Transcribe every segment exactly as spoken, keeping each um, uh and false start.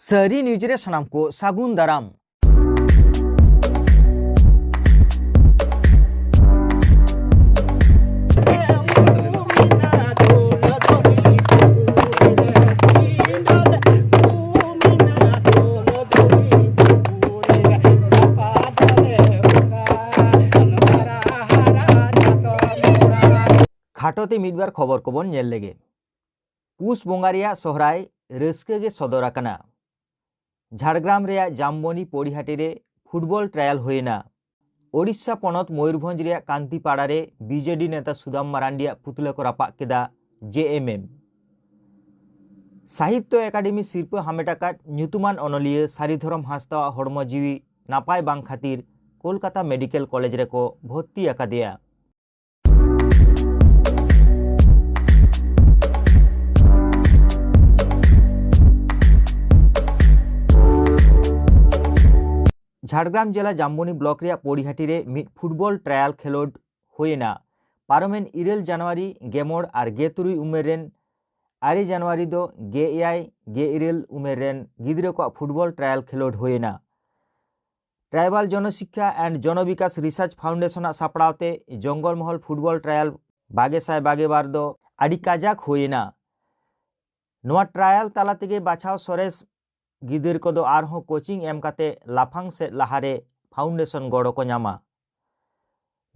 ᱥᱟᱹᱨᱤ ᱱᱤᱭᱩᱡᱽ ᱨᱮ ᱥᱟᱱᱟᱢ ᱠᱚ ᱥᱟᱹᱜᱩᱱ ᱫᱟᱨᱟᱢ᱾ ᱠᱷᱟᱴᱚ ᱛᱮ ᱢᱤᱫ ᱵᱟᱨ ᱠᱷᱚᱵᱚᱨ ᱠᱚᱵᱚᱱ ᱧᱮᱞ ᱞᱮᱜᱮ᱾ ᱯᱩᱥ ᱵᱚᱸᱜᱟ ᱨᱮᱭᱟᱜ ᱥᱚᱦᱨᱟᱭ ᱨᱟᱹᱥᱠᱟᱹ ᱜᱮ ᱥᱚᱫᱚᱨ ᱟᱠᱟᱱᱟ᱾ ᱡᱷᱟᱲᱜᱨᱟᱢ ᱨᱮᱭᱟᱜ ᱡᱟᱢᱵᱚᱱᱤ ᱯᱚᱲᱤᱦᱟᱴᱤ ᱨᱮ ᱯᱷᱩᱴᱵᱚᱞ ᱴᱨᱟᱭᱟᱞ ᱦᱩᱭᱮᱱᱟ᱾ ᱳᱰᱤᱥᱟ ᱯᱚᱱᱚᱛ ᱢᱚᱭᱩᱨᱵᱷᱚᱸᱡᱽ ᱨᱮᱭᱟᱜ ᱠᱟᱱᱛᱤᱯᱟᱲᱟ ᱨᱮ ᱵᱤᱡᱮᱰᱤ ᱱᱮᱛᱟ ᱥᱩᱫᱟᱢ ᱢᱟᱨᱟᱱᱰᱤᱭᱟᱜ ᱯᱩᱛᱞᱟᱹ ᱠᱚ ᱨᱟᱯᱟᱜ ᱠᱮᱫᱟ ᱡᱮ ᱮᱢ ᱮᱢ᱾ ᱥᱟᱦᱤᱛᱛᱚ ᱮᱠᱟᱰᱮᱢᱤ ᱥᱤᱨᱯᱟᱹ ᱦᱟᱢᱮᱴ ᱟᱠᱟᱫ ᱧᱩᱛᱩᱢᱟᱱ ᱚᱱᱚᱞᱤᱭᱟᱹ ᱥᱟᱹᱨᱤ ᱫᱷᱚᱨᱚᱢ ᱦᱟᱸᱥᱫᱟᱣᱟᱜ ᱦᱚᱲᱢᱚ ᱡᱤᱣᱤ ᱱᱟᱯᱟᱭ ᱵᱟᱝ ᱠᱷᱟᱹᱛᱤᱨ ᱠᱳᱞᱠᱟᱛᱟ ᱢᱮᱰᱤᱠᱮᱞ ᱠᱚᱞᱮᱡᱽ ᱨᱮᱠᱚ ᱵᱷᱚᱨᱛᱤ ᱟᱠᱟᱫᱮᱭᱟ᱾ ᱡᱷᱟᱲᱜᱨᱟᱢ ᱡᱮᱞᱟ ᱡᱟᱢᱵᱚᱱᱤ ᱵᱞᱚᱠ ᱨᱮᱭᱟᱜ ᱯᱚᱲᱤᱦᱟᱴᱤ ᱨᱮ ᱢᱤᱫ ᱯᱷᱩᱴᱵᱚᱞ ᱴᱨᱟᱭᱟᱞ ᱠᱷᱮᱞᱳᱰ ᱦᱩᱭᱮᱱᱟ᱾ ᱯᱟᱨᱚᱢᱮᱱ ᱤᱨᱟᱹᱞ ᱡᱟᱱᱩᱣᱟᱨᱤ ᱜᱮᱢᱚᱬ ᱟᱨ ᱜᱮ ᱛᱩᱨᱩᱭ ᱩᱢᱮᱨ ᱨᱮᱱ, ᱟᱨᱮ ᱡᱟᱱᱩᱣᱟᱨᱤ ᱫᱚ ᱜᱮ ᱮᱭᱟᱭ, ᱜᱮ ᱤᱨᱟᱹᱞ ᱩᱢᱮᱨ ᱨᱮᱱ ᱜᱤᱫᱽᱨᱟᱹ ᱠᱚᱣᱟᱜ ᱯᱷᱩᱴᱵᱚᱞ ᱴᱨᱟᱭᱟᱞ ᱠᱷᱮᱞᱳᱰ ᱦᱩᱭᱮᱱᱟ᱾ ᱴᱨᱟᱭᱵᱟᱞ ᱡᱚᱱᱚᱥᱤᱠᱠᱷᱟ and ᱡᱚᱱᱚᱵᱤᱠᱟᱥ ᱨᱤᱥᱟᱨᱪ ᱯᱷᱟᱣᱩᱱᱰᱮᱥᱚᱱᱟᱜ ᱥᱟᱯᱲᱟᱣ ᱛᱮ ᱡᱚᱝᱜᱚᱞ ᱢᱚᱦᱚᱞ ᱯᱷᱩᱴᱵᱚᱞ ᱴᱨᱟᱭᱟᱞ ᱵᱟᱜᱮ ᱥᱟᱭ ᱵᱟᱜᱮ ᱵᱟᱨ ᱫᱚ ᱟᱹᱰᱤ ᱠᱟᱡᱟᱠ ᱦᱩᱭᱮᱱᱟ᱾ ᱱᱚᱣᱟ ᱴᱨᱟᱭᱟᱞ ᱛᱟᱞᱟ ᱛᱮᱜᱮ ᱵᱟᱪᱷᱟᱣ ᱥᱚᱨᱮᱥ ᱜᱤᱫᱟᱹᱨ ᱠᱚᱫᱚ ᱟᱨᱦᱚᱸ ᱠᱳᱪᱤᱝ ᱮᱢ ᱠᱟᱛᱮ ᱞᱟᱯᱷᱟᱝ ᱥᱮᱫ ᱞᱟᱦᱟᱨᱮ ᱯᱷᱟᱣᱩᱱᱰᱮᱥᱚᱱ ᱜᱚᱲᱚ ᱠᱚ ᱧᱟᱢᱟ᱾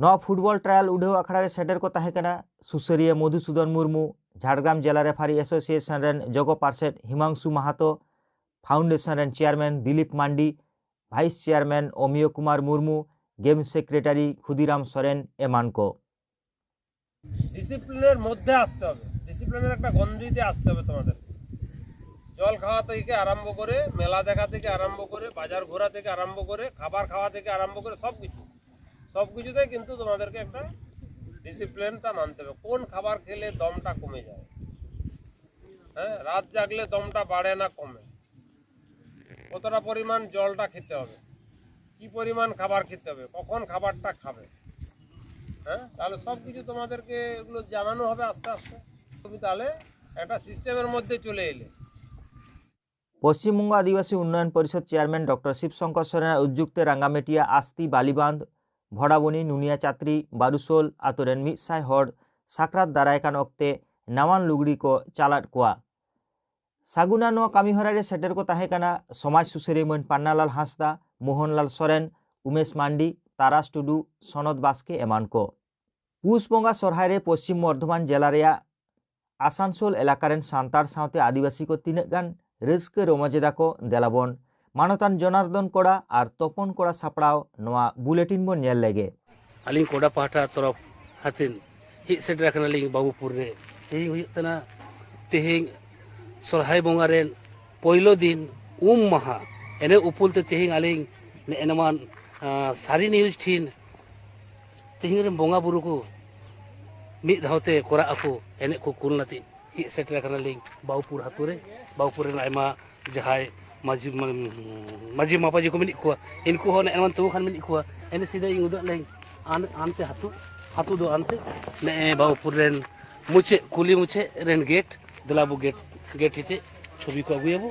ᱱᱚᱣᱟ ᱯᱷᱩᱴᱵᱚᱞ ᱴᱨᱟᱭᱟᱞ ᱩᱰᱷᱟᱹᱣ ᱟᱠᱷᱲᱟ ᱨᱮ ᱥᱮᱴᱮᱨ ᱠᱚ ᱛᱟᱦᱮᱸ ᱠᱟᱱᱟ ᱥᱩᱥᱟᱹᱨᱤᱭᱟᱹ ᱢᱚᱫᱷᱩᱥᱩᱫᱚᱱ ᱢᱩᱨᱢᱩ, ᱡᱷᱟᱲᱜᱨᱟᱢ ᱡᱮᱞᱟ ᱨᱮᱯᱷᱟᱨᱤ ᱮᱥᱳᱥᱤᱭᱮᱥᱚᱱ ᱨᱮᱱ ᱡᱚᱜᱚ ᱯᱟᱨᱥᱮᱛ ᱦᱤᱢᱟᱝᱥᱩ ᱢᱟᱦᱟᱛᱚ, ᱯᱷᱟᱣᱩᱱᱰᱮᱥᱚᱱ ᱨᱮᱱ ᱪᱮᱭᱟᱨᱢᱮᱱ ᱫᱤᱞᱤᱯ ᱢᱟᱱᱰᱤ, ᱵᱷᱟᱭᱤᱥ ᱪᱮᱭᱟᱨᱢᱮᱱ ᱚᱢᱤᱭᱚ ᱠᱩᱢᱟᱨ ᱢᱩᱨᱢᱩ, ᱜᱮᱢ ᱥᱮᱠᱨᱮᱴᱟᱨᱤ ᱠᱷᱩᱫᱤᱨᱟᱢ ᱥᱚᱨᱮᱱ ᱮᱢᱟᱱ ᱠᱚ᱾ ডিসিপ্লিনের মধ্যে আসতে হবে, ডিসিপ্লিনের একটা গণ্ডিতে আসতে হবে তোমাদের। জল খাওয়া থেকে আরম্ভ করে, মেলা দেখা থেকে আরম্ভ করে, বাজার ঘোরা থেকে আরম্ভ করে, খাবার খাওয়া থেকে আরম্ভ করে সব কিছু, সব কিছুতেই কিন্তু তোমাদেরকে একটা ডিসিপ্লিনটা মানতে হবে। কোন খাবার খেলে দমটা কমে যায়, হ্যাঁ, রাত জাগলে দমটা বাড়ে না কমে, কতটা পরিমাণ জলটা খেতে হবে, কি পরিমাণ খাবার খেতে হবে, কখন খাবারটা খাবে, হ্যাঁ, তাহলে সব কিছু তোমাদেরকে এগুলো জানানো হবে আস্তে আস্তে। তুমি তাহলে একটা সিস্টেমের মধ্যে চলে এলে। ᱯᱚᱥᱪᱤᱢ ᱵᱚᱝᱜᱚ ᱟᱹᱫᱤᱵᱟᱹᱥᱤ ᱩᱱᱱᱚᱭᱚᱱ ᱯᱚᱨᱤᱥᱚᱫ ᱪᱮᱭᱟᱨᱢᱮᱱ ᱰᱚᱠᱴᱚᱨ ᱥᱤᱵ ᱥᱚᱝᱠᱚᱨ ᱥᱚᱨᱮᱱᱟᱜ ᱩᱫᱽᱡᱩᱜᱽ ᱛᱮ ᱨᱟᱝᱜᱟᱢᱮᱴᱤᱭᱟ, ᱟᱥᱛᱤ, ᱵᱟᱞᱤᱵᱟᱸᱫᱷ, ᱵᱷᱚᱲᱟᱵᱚᱱᱤ, ᱱᱩᱱᱤᱭᱟ ᱪᱟᱛᱨᱤ, ᱵᱟᱨᱩᱥᱳᱞ ᱟᱛᱳ ᱨᱮᱱ ᱢᱤᱫ ᱥᱟᱭ ᱦᱚᱲ ᱥᱟᱠᱨᱟᱛ ᱫᱟᱨᱟᱭ ᱠᱟᱱ ᱚᱠᱛᱮ ᱱᱟᱣᱟᱱ ᱞᱩᱜᱽᱲᱤ ᱠᱚ ᱪᱟᱞᱟᱫ ᱠᱚᱣᱟ᱾ ᱥᱟᱹᱜᱩᱱᱟ ᱱᱚᱣᱟ ᱠᱟᱹᱢᱤ ᱦᱚᱨᱟ ᱨᱮ ᱥᱮᱴᱮᱨ ᱠᱚ ᱛᱟᱦᱮᱸ ᱠᱟᱱᱟ ᱥᱚᱢᱟᱡᱽ ᱥᱩᱥᱟᱹᱨᱤᱭᱟᱹ ᱢᱟᱹᱱ ᱯᱟᱱᱱᱟᱞᱟᱞ ᱦᱟᱸᱥᱫᱟ, ᱢᱳᱦᱚᱱᱞᱟᱞ ᱥᱚᱨᱮᱱ, ᱩᱢᱮᱥ ᱢᱟᱱᱰᱤ, ᱛᱟᱨᱟᱥ ᱴᱩᱰᱩ, ᱥᱚᱱᱚᱛ ᱵᱟᱥᱠᱮ ᱮᱢᱟᱱ ᱠᱚ᱾ ᱯᱩᱥ ᱵᱚᱸᱜᱟ ᱥᱚᱨᱦᱟᱭ ᱨᱮ ᱯᱚᱥᱪᱤᱢ ᱵᱚᱨᱫᱷᱚᱢᱟᱱ ᱡᱮᱞᱟ ᱨᱮᱭᱟᱜ ᱟᱥᱟᱱᱥᱳᱞ ᱮᱞᱟᱠᱟ ᱨᱮᱱ ᱥᱟᱱᱛᱟᱲ ᱥᱟᱶᱛᱮ ᱟᱹᱫᱤᱵᱟᱹᱥᱤ ᱠᱚ ᱛᱤᱱᱟᱹᱜ ᱜᱟᱱ ᱨᱟᱹᱥᱠᱟᱹ ᱨᱚᱢᱚᱡᱽ ᱮᱫᱟ ᱠᱚ, ᱫᱮᱞᱟᱵᱚᱱ ᱢᱟᱱᱚᱛᱟᱱ ᱡᱚᱱᱟᱨᱫᱚᱱ ᱠᱚᱲᱟ ᱟᱨ ᱛᱚᱯᱚᱱ ᱠᱚᱲᱟ ᱥᱟᱯᱲᱟᱣ ᱱᱚᱣᱟ ᱵᱩᱞᱮᱴᱤᱱ ᱵᱚᱱ ᱧᱮᱞ ᱞᱮᱜᱮ᱾ ᱟᱹᱞᱤᱧ ᱠᱚᱰᱟ ᱯᱟᱦᱴᱟ ᱛᱚᱨᱚᱯ ᱦᱟᱛᱮᱱ ᱦᱮᱡ ᱥᱮᱴᱮᱨ ᱟᱠᱟᱱᱟᱞᱤᱧ ᱵᱟᱵᱩᱯᱩᱨ ᱨᱮ᱾ ᱛᱮᱦᱮᱧ ᱦᱩᱭᱩᱜ ᱠᱟᱱᱟ, ᱛᱮᱦᱮᱧ ᱥᱚᱨᱦᱟᱭ ᱵᱚᱸᱜᱟ ᱨᱮᱱ ᱯᱳᱭᱞᱳ ᱫᱤᱱ, ᱩᱢ ᱢᱟᱦᱟ᱾ ᱮᱱᱮ ᱩᱯᱩᱞ ᱛᱮ ᱛᱮᱦᱮᱧ ᱟᱹᱞᱤᱧ ᱱᱮᱜᱼᱮ ᱱᱚᱣᱟ, ᱟᱸ, ᱥᱟᱹᱨᱤ ᱱᱤᱭᱩᱡᱽ ᱴᱷᱤᱱ ᱛᱮᱦᱮᱧ ᱨᱮᱱ ᱵᱚᱸᱜᱟ ᱵᱩᱨᱩ ᱠᱚ ᱢᱤᱫ ᱫᱷᱟᱣ ᱛᱮ ᱠᱚᱨᱟᱜ ᱟᱠᱚ ᱮᱱᱮᱡ ᱠᱚ ᱠᱩᱞ ᱱᱟᱛᱮ᱾ ᱦᱮᱡ ᱥᱮᱴᱮᱨ ᱟᱠᱟᱱᱟᱞᱤᱧ ᱵᱟᱵᱩᱯᱩᱨ ᱟᱹᱛᱩ ᱨᱮ᱾ ᱵᱟᱵᱩᱯᱩᱨ ᱨᱮᱱ ᱟᱭᱢᱟ ᱡᱟᱦᱟᱸᱭ ᱢᱟᱹᱡᱷᱤ, ᱢᱟᱹᱡᱷᱤ ᱢᱟᱯᱟᱡᱷᱤ ᱠᱚ ᱢᱮᱱᱟᱜ ᱠᱚᱣᱟ, ᱤᱱᱠᱩ ᱦᱚᱸ ᱱᱮᱜᱼᱮ ᱱᱚᱣᱟ ᱛᱩᱢ ᱠᱷᱟᱱ ᱢᱮᱱᱟᱜ ᱠᱚᱣᱟ᱾ ᱮᱱᱮ ᱥᱤᱫᱷᱟᱹ ᱤᱧ ᱩᱫᱩᱜ ᱞᱮᱧ, ᱟᱱ-, ᱟᱱᱛᱮ ᱦᱟᱹᱛᱩ, ᱦᱟᱹᱛᱩ ᱫᱚ ᱟᱱᱛᱮ ᱱᱮᱜᱼᱮ ᱵᱟᱵᱩᱯᱩᱨ ᱨᱮᱱ ᱢᱩᱪᱟᱹᱫ, ᱠᱩᱞᱦᱤ ᱢᱩᱪᱟᱹᱫ ᱨᱮᱱ ᱜᱮᱴ᱾ ᱫᱮᱞᱟ ᱵᱚ ᱜᱮᱴ, ᱜᱮᱴ ᱦᱤᱛᱮ ᱪᱷᱚᱵᱤ ᱠᱚ ᱟᱹᱜᱩᱭᱟᱵᱚ᱾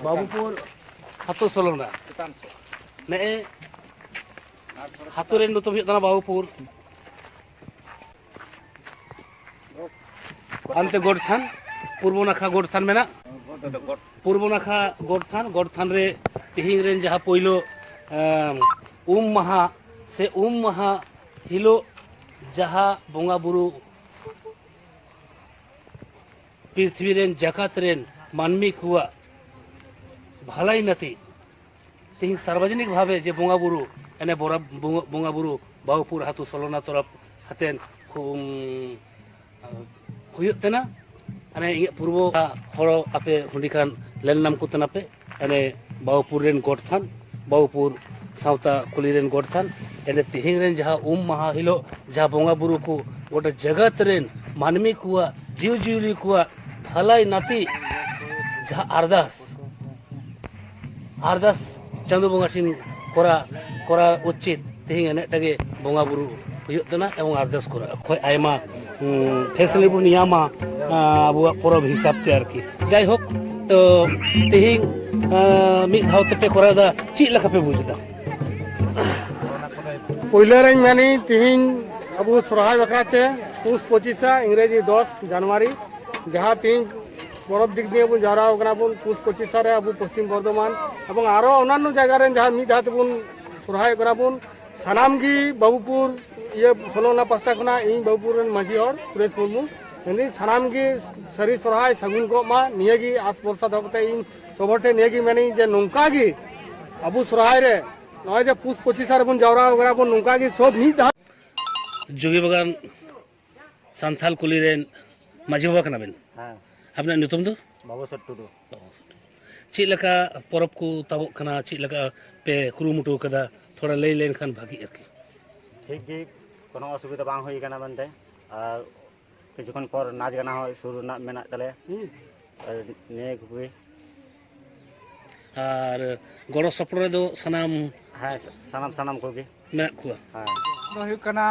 ᱵᱟᱵᱩᱯᱩᱨ ᱦᱟᱹᱛᱩ ᱥᱚᱞᱚᱱᱟ᱾ ᱱᱮᱜᱼᱮ ᱦᱟᱹᱛᱩ ᱨᱮᱱ ᱧᱩᱛᱩᱢ ᱦᱩᱭᱩᱜ ᱠᱟᱱᱟ ᱵᱟᱵᱩᱯᱩᱨ᱾ ᱦᱟᱱᱛᱮ ᱜᱚᱰ ᱛᱷᱟᱱ, ᱯᱩᱨᱵᱚ ᱱᱟᱠᱷᱟ ᱜᱚᱰ ᱛᱷᱟᱱ ᱢᱮᱱᱟᱜ᱾ ᱯᱩᱨᱵᱚ ᱱᱟᱠᱷᱟ ᱜᱚᱰ ᱛᱷᱟᱱ, ᱜᱚᱰ ᱛᱷᱟᱱ ᱨᱮ ᱛᱮᱦᱮᱧ ᱨᱮᱱ ᱡᱟᱦᱟᱸ ᱯᱳᱭᱞᱳ, ᱮᱢ, ᱩᱢ ᱢᱟᱦᱟ ᱥᱮ ᱩᱢ ᱢᱟᱦᱟ ᱦᱤᱞᱳᱜ ᱡᱟᱦᱟᱸ ᱵᱚᱸᱜᱟ ᱵᱩᱨᱩ ᱯᱨᱤᱛᱷᱤᱵᱤ ᱨᱮᱱ ᱡᱟᱠᱟᱛ ᱨᱮᱱ ᱢᱟᱹᱱᱢᱤ ᱠᱚᱣᱟᱜ ᱵᱷᱟᱞᱟᱭ ᱱᱟᱹᱛᱤ ᱛᱮᱦᱮᱧ ᱥᱟᱨᱵᱚᱡᱚᱱᱤᱠ ᱵᱷᱟᱵᱮ ᱡᱮ ᱵᱚᱸᱜᱟ ᱵᱩᱨᱩ, ᱮᱱᱮ ᱵᱚᱨᱟ-, ᱵᱚᱸᱜᱟ, ᱵᱚᱸᱜᱟ ᱵᱩᱨᱩ ᱵᱟᱵᱩᱯᱩᱨ ᱦᱟᱹᱛᱩ ᱥᱚᱞᱚᱱᱟ ᱛᱚᱨᱚᱯ ᱦᱟᱛᱮᱱ ᱠᱷᱩ-, ᱩᱢ, ᱦᱩᱭᱩᱜ ᱛᱮᱱᱟ᱾ ᱟᱱᱮ ᱤᱧᱟᱹᱜ ᱯᱩᱨᱵᱚ ᱦᱚᱲ ᱟᱯᱮ ᱦᱩᱸᱰᱤ ᱠᱷᱟᱱ ᱞᱮᱱ ᱱᱟᱢ ᱠᱚ ᱛᱮᱱᱟ ᱯᱮ, ᱟᱱᱮ ᱵᱟᱵᱩᱯᱩᱨ ᱨᱮᱱ ᱜᱚᱰ ᱛᱷᱟᱱ, ᱵᱟᱵᱩᱯᱩᱨ ᱥᱟᱶᱛᱟ ᱠᱩᱞᱦᱤ ᱨᱮᱱ ᱜᱚᱰ ᱛᱷᱟᱱ, ᱮᱱᱮ ᱛᱮᱦᱮᱧ ᱨᱮᱱ ᱡᱟᱦᱟᱸ ᱩᱢ ᱢᱟᱦᱟ ᱦᱤᱞᱳᱜ ᱡᱟᱦᱟᱸ ᱵᱚᱸᱜᱟ ᱵᱩᱨᱩ ᱠᱚ ᱜᱚᱴᱟ ᱡᱟᱜᱟᱛ ᱨᱮᱱ ᱢᱟᱹᱱᱢᱤ ᱠᱚᱣᱟᱜ, ᱡᱤᱣᱤ ᱡᱤᱭᱟᱹᱞᱤ ᱠᱚᱣᱟᱜ ᱵᱷᱟᱞᱟᱭ ᱱᱟᱹᱛᱤ ᱡᱟᱦᱟᱸ ᱟᱨᱫᱟᱥ, ᱟᱨᱫᱟᱥ ᱪᱟᱸᱫᱳ ᱵᱚᱸᱜᱟ ᱴᱷᱮᱱ ᱠᱚᱨᱟ, ᱠᱚᱨᱟ ᱩᱪᱤᱛ᱾ ᱛᱮᱦᱮᱧ ᱮᱱᱮᱡᱴᱟ ᱜᱮ ᱵᱚᱸᱜᱟ ᱵᱩᱨᱩ ᱦᱩᱭᱩᱜ ᱠᱟᱱᱟ ᱮᱵᱚᱝ ᱟᱨᱫᱟᱥ ᱠᱚᱨᱟ᱾ ᱠᱷᱚᱡ ᱟᱭᱢᱟ ᱯᱷᱮᱥᱤᱞᱤᱴᱤ ᱵᱚᱱ ᱧᱟᱢᱟ ᱟᱵᱚᱣᱟᱜ ᱯᱚᱨᱚᱵᱽ ᱦᱤᱥᱟᱹᱵ ᱛᱮ ᱟᱨᱠᱤ᱾ ᱡᱟᱭᱦᱳᱠ, ᱛᱚ ᱛᱮᱦᱮᱧ ᱢᱤᱫ ᱫᱷᱟᱣ ᱛᱮᱯᱮ ᱠᱚᱨᱟᱣ ᱮᱫᱟ, ᱪᱮᱫ ᱞᱮᱠᱟ ᱯᱮ ᱵᱩᱡᱽ ᱮᱫᱟ? ᱯᱳᱭᱞᱳ ᱨᱮᱧ ᱢᱮᱱᱤᱧ, ᱛᱮᱦᱮᱧ ᱟᱵᱚ ᱥᱚᱨᱦᱟᱭ ᱵᱟᱠᱷᱨᱟ ᱛᱮ ᱯᱩᱥ ᱯᱚᱸᱪᱤᱥᱟ, ᱤᱝᱨᱮᱡᱤ ᱫᱚᱥ ᱡᱟᱱᱩᱣᱟᱨᱤ, ᱡᱟᱦᱟᱸ ᱛᱮᱦᱮᱧ ᱯᱚᱨᱚᱵᱽ ᱫᱤᱠ ᱫᱤᱭᱮ ᱵᱚᱱ ᱡᱟᱣᱨᱟ ᱟᱠᱟᱱᱟ ᱵᱚᱱ ᱯᱩᱥ ᱯᱚᱸᱪᱤᱥᱟ ᱨᱮ ᱟᱵᱚ ᱯᱚᱥᱪᱤᱢ ᱵᱚᱨᱫᱷᱚᱢᱟᱱ ᱮᱵᱚᱝ ᱟᱨᱚ ᱚᱱᱟᱱᱚ ᱡᱟᱭᱜᱟ ᱨᱮᱱ ᱡᱟᱦᱟᱸ ᱢᱤᱫ ᱫᱷᱟᱣ ᱛᱮᱵᱚᱱ ᱥᱚᱨᱦᱟᱭᱚᱜ ᱠᱟᱱᱟ ᱵᱚᱱ, ᱥᱟᱱᱟᱢ ᱜᱮ ᱵᱟᱵᱩᱯᱩᱨ ᱤᱭᱟᱹ ᱥᱳᱞᱳ ᱟᱱᱟ ᱯᱟᱥᱴᱟ ᱠᱷᱚᱱᱟᱜ ᱤᱧ ᱵᱟᱵᱩᱯᱩᱨ ᱨᱮᱱ ᱢᱟᱹᱡᱷᱤ ᱦᱚᱲ ᱥᱩᱨᱮᱥ ᱢᱩᱨᱢᱩ, ᱢᱮᱱᱫᱟᱹᱧ ᱥᱟᱱᱟᱢ ᱜᱮ ᱥᱟᱹᱨᱤ ᱥᱚᱨᱦᱟᱭ ᱥᱟᱹᱜᱩᱱ ᱠᱚᱜ ᱢᱟ, ᱱᱤᱭᱟᱹ ᱜᱮ ᱟᱥ ᱵᱷᱚᱨᱥᱟ ᱫᱚᱦᱚ ᱠᱟᱛᱮ ᱤᱧ ᱥᱚᱵ ᱦᱚᱲ ᱴᱷᱮᱱ ᱱᱤᱭᱟᱹ ᱜᱮ ᱢᱮᱱᱟᱹᱧ ᱡᱮ ᱱᱚᱝᱠᱟ ᱜᱮ ᱟᱵᱚ ᱥᱚᱨᱦᱟᱭ ᱨᱮ ᱱᱚᱜᱼᱚᱭ ᱡᱮ ᱯᱩᱥ ᱯᱚᱸᱪᱤᱥ ᱨᱮᱵᱚᱱ ᱡᱟᱣᱨᱟ ᱠᱟᱱᱟ ᱵᱚᱱ, ᱱᱚᱝᱠᱟ ᱜᱮ ᱥᱚᱵ ᱢᱤᱫ ᱫᱷᱟᱣ᱾ ᱡᱳᱜᱤ ᱵᱟᱜᱟᱱ ᱥᱟᱱᱛᱷᱟᱞ ᱠᱩᱞᱦᱤ ᱨᱮᱱ ᱢᱟᱹᱡᱷᱤ ᱵᱟᱵᱟ ᱠᱟᱱᱟ ᱵᱮᱱ? ᱦᱮᱸ᱾ ᱟᱵᱤᱱᱟᱜ ᱧᱩᱛᱩᱢ ᱫᱚ? ᱵᱟᱵᱩ ᱥᱚᱨ ᱴᱩᱰᱩ᱾ ᱪᱮᱫ ᱞᱮᱠᱟ ᱯᱚᱨᱚᱵᱽ ᱠᱚ ᱛᱟᱵᱚᱜ ᱠᱟᱱᱟ, ᱪᱮᱫ ᱞᱮᱠᱟ ᱯᱮ ᱠᱩᱨᱩᱢᱩᱴᱩ ᱠᱟᱫᱟ, ᱛᱷᱚᱲᱟ ᱞᱟᱹᱭ ᱞᱮᱱᱠᱷᱟᱱ ᱵᱷᱟᱜᱤᱜᱼᱟ ᱟᱨᱠᱤ᱾ ᱴᱷᱤᱠ ᱜᱮ, ᱠᱳᱱᱳ ᱚᱥᱩᱵᱤᱫᱷᱟ ᱵᱟᱝ ᱦᱩᱭ ᱠᱟᱱᱟ ᱢᱮᱱᱛᱮ᱾ ᱟᱨ ᱠᱤᱪᱷᱩ ᱠᱷᱚᱱ ᱯᱚᱨ ᱱᱟᱪ ᱜᱟᱱᱟ ᱦᱚᱸ ᱥᱩᱨ ᱨᱮᱱᱟᱜ ᱢᱮᱱᱟᱜ ᱛᱟᱞᱮᱭᱟ᱾ ᱦᱩᱸ᱾ ᱟᱨ ᱱᱤᱭᱟᱹ ᱠᱚᱜᱮ᱾ ᱟᱨ ᱜᱚᱲᱚ ᱥᱚᱯᱚᱦᱚᱫ ᱨᱮᱫᱚ ᱥᱟᱱᱟᱢ? ᱦᱮᱸ, ᱥᱟᱱᱟᱢ, ᱥᱟᱱᱟᱢ ᱠᱚᱜᱮ᱾ ᱢᱮᱱᱟᱜ ᱠᱚᱣᱟ᱾ ᱦᱮᱸ᱾ ᱫᱚ ᱦᱩᱭᱩᱜ ᱠᱟᱱᱟ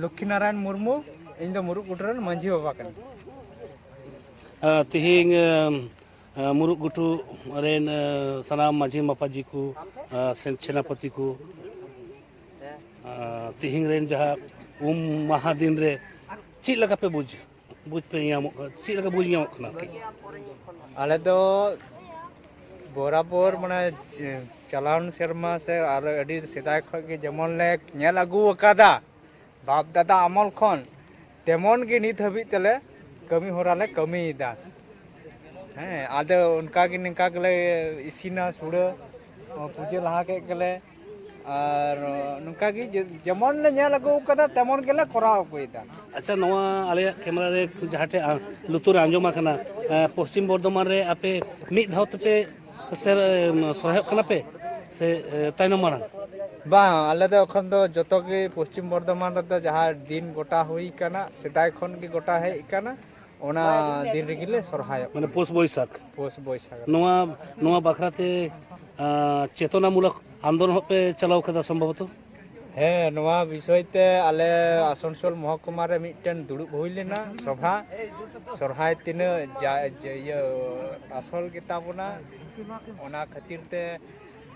ᱞᱚᱠᱠᱷᱤ ᱱᱟᱨᱟᱭᱚᱱ ᱢᱩᱨᱢᱩ, ᱤᱧ ᱫᱚ ᱢᱩᱨᱩᱫ ᱜᱷᱩᱴᱩ ᱨᱮᱱ ᱢᱟᱹᱡᱷᱤ ᱵᱟᱵᱟ ᱠᱟᱹᱱᱟᱹᱧ᱾ ᱟᱨ ᱛᱤᱦᱤᱧ, ᱟᱢ, ᱟᱢ, ᱢᱩᱨᱩᱫ ᱜᱷᱩᱴᱩ ᱨᱮᱱ, ᱟᱢ, ᱥᱟᱱᱟᱢ ᱢᱟᱹᱡᱷᱤ ᱢᱟᱯᱟᱡᱤ ᱠᱚ, ᱟᱢ, ᱥᱮ-, ᱥᱮᱱᱟᱯᱚᱛᱤ ᱠᱚ, ᱟᱨ ᱛᱤᱦᱤᱧ ᱨᱮᱱ ᱡᱟᱦᱟᱸ ᱩᱢ ᱢᱟᱦᱟ ᱫᱤᱱ ᱨᱮ ᱪᱮᱫ ᱞᱮᱠᱟ ᱯᱮ ᱵᱩᱡᱽ, ᱵᱩᱡᱽ ᱯᱮ ᱧᱟᱢᱚᱜ ᱠᱟᱱᱟ, ᱪᱮᱫ ᱞᱮᱠᱟ ᱵᱩᱡᱽ ᱧᱟᱢᱚᱜ ᱠᱟᱱᱟ ᱟᱨᱠᱤ? ᱟᱞᱮ ᱫᱚ ᱵᱚᱨᱟᱵᱚᱨ, ᱢᱟᱱᱮ, ᱪᱟᱞᱟᱣᱮᱱ ᱥᱮᱨᱢᱟ ᱥᱮ ᱟᱨ ᱟᱹᱰᱤ ᱥᱮᱫᱟᱭ ᱠᱷᱚᱱ ᱜᱮ ᱡᱮᱢᱚᱱ ᱞᱮ ᱧᱮᱞ ᱟᱹᱜᱩ ᱟᱠᱟᱫᱟ, ᱵᱟᱯ ᱫᱟᱫᱟ ᱟᱢᱚᱞ ᱠᱷᱚᱱ ᱛᱮᱢᱚᱱ ᱜᱮ ᱱᱤᱛ ᱦᱟᱹᱵᱤᱡ ᱛᱮᱞᱮ ᱠᱟᱹᱢᱤ ᱦᱚᱨᱟ ᱞᱮ ᱠᱟᱹᱢᱤᱭᱮᱫᱟ᱾ ᱦᱮᱸ, ᱟᱫᱚ ᱚᱱᱠᱟ ᱜᱮ, ᱱᱤᱝᱠᱟ ᱜᱮᱞᱮ ᱤᱥᱤᱱᱟ ᱥᱩᱲᱟᱹ, ᱯᱩᱡᱟᱹ ᱞᱟᱦᱟ ᱠᱮᱫ ᱜᱮᱞᱮ, ᱟᱨ ᱱᱚᱝᱠᱟ ᱜᱮ ᱡᱮ-, ᱡᱮᱢᱚᱱ ᱞᱮ ᱧᱮᱞ ᱟᱹᱜᱩ ᱠᱟᱫᱟ, ᱛᱮᱢᱚᱱ ᱜᱮᱞᱮ ᱠᱚᱨᱟᱣ ᱟᱹᱜᱩᱭᱮᱫᱟ᱾ ᱟᱪᱪᱷᱟ, ᱱᱚᱣᱟ ᱟᱞᱮᱭᱟᱜ ᱠᱮᱢᱮᱨᱟ ᱨᱮ ᱡᱟᱦᱟᱸ ᱴᱷᱮᱡ, ᱟ, ᱞᱩᱛᱩᱨ ᱨᱮ ᱟᱸᱡᱚᱢ ᱟᱠᱟᱱᱟ, ᱮ, ᱯᱚᱥᱪᱤᱢ ᱵᱚᱨᱫᱷᱚᱢᱟᱱ ᱨᱮ ᱟᱯᱮ ᱢᱤᱫ ᱫᱷᱟᱣ ᱛᱮᱯᱮ ᱥᱮ, ᱮ, ᱥᱚᱨᱦᱟᱭᱚᱜ ᱠᱟᱱᱟ ᱯᱮ ᱥᱮ, ᱮ, ᱛᱟᱭᱱᱚᱢ ᱢᱟᱲᱟᱝ? ᱵᱟᱝ, ᱟᱞᱮ ᱫᱚ ᱮᱠᱷᱚᱱ ᱫᱚ ᱡᱚᱛᱚ ᱜᱮ ᱯᱚᱥᱪᱤᱢ ᱵᱚᱨᱫᱷᱚᱢᱟᱱ ᱨᱮᱫᱚ ᱡᱟᱦᱟᱸ ᱫᱤᱱ ᱜᱚᱴᱟ ᱦᱩᱭ ᱠᱟᱱᱟ, ᱥᱮᱫᱟᱭ ᱠᱷᱚᱱ ᱜᱮ ᱜᱚᱴᱟ ᱦᱮᱡ ᱟᱠᱟᱱᱟ, ᱚᱱᱟ ᱫᱤᱱ ᱨᱮᱜᱮ ᱞᱮ ᱥᱚᱨᱦᱟᱭᱚᱜ ᱢᱟᱱᱮ ᱠᱟᱱᱟ᱾ ᱯᱳᱥ ᱵᱳᱭᱥᱟᱠᱷ? ᱯᱳᱥ ᱵᱳᱭᱥᱟᱠᱷ ᱨᱮ᱾ ᱱᱚᱣᱟ, ᱱᱚᱣᱟ ᱵᱟᱠᱷᱨᱟ ᱛᱮ, ᱟᱸ, ᱪᱮᱛᱚᱱᱟᱢᱩᱞᱚᱠ ᱟᱱᱫᱳᱞᱚᱱ ᱦᱚᱸ ᱯᱮ ᱪᱟᱞᱟᱣ ᱠᱟᱫᱟ ᱥᱚᱢᱵᱷᱚᱵᱚᱛᱚ? ᱦᱮᱸ, ᱱᱚᱣᱟ ᱵᱤᱥᱚᱭ ᱛᱮ ᱟᱞᱮ ᱟᱥᱟᱱᱥᱳᱞ ᱢᱚᱦᱚᱠᱩᱢᱟ ᱨᱮ ᱢᱤᱫᱴᱮᱱ ᱫᱩᱲᱩᱵ ᱦᱩᱭ ᱞᱮᱱᱟ ᱥᱚᱵᱷᱟ᱾ ᱥᱚᱨᱦᱟᱭ ᱛᱤᱱᱟᱹᱜ ᱡᱟ-, ᱡᱮ ᱤᱭᱟᱹ ᱟᱥᱚᱞ ᱜᱮᱛᱟ ᱵᱚᱱᱟ, ᱚᱱᱟ ᱠᱷᱟᱹᱛᱤᱨ ᱛᱮ,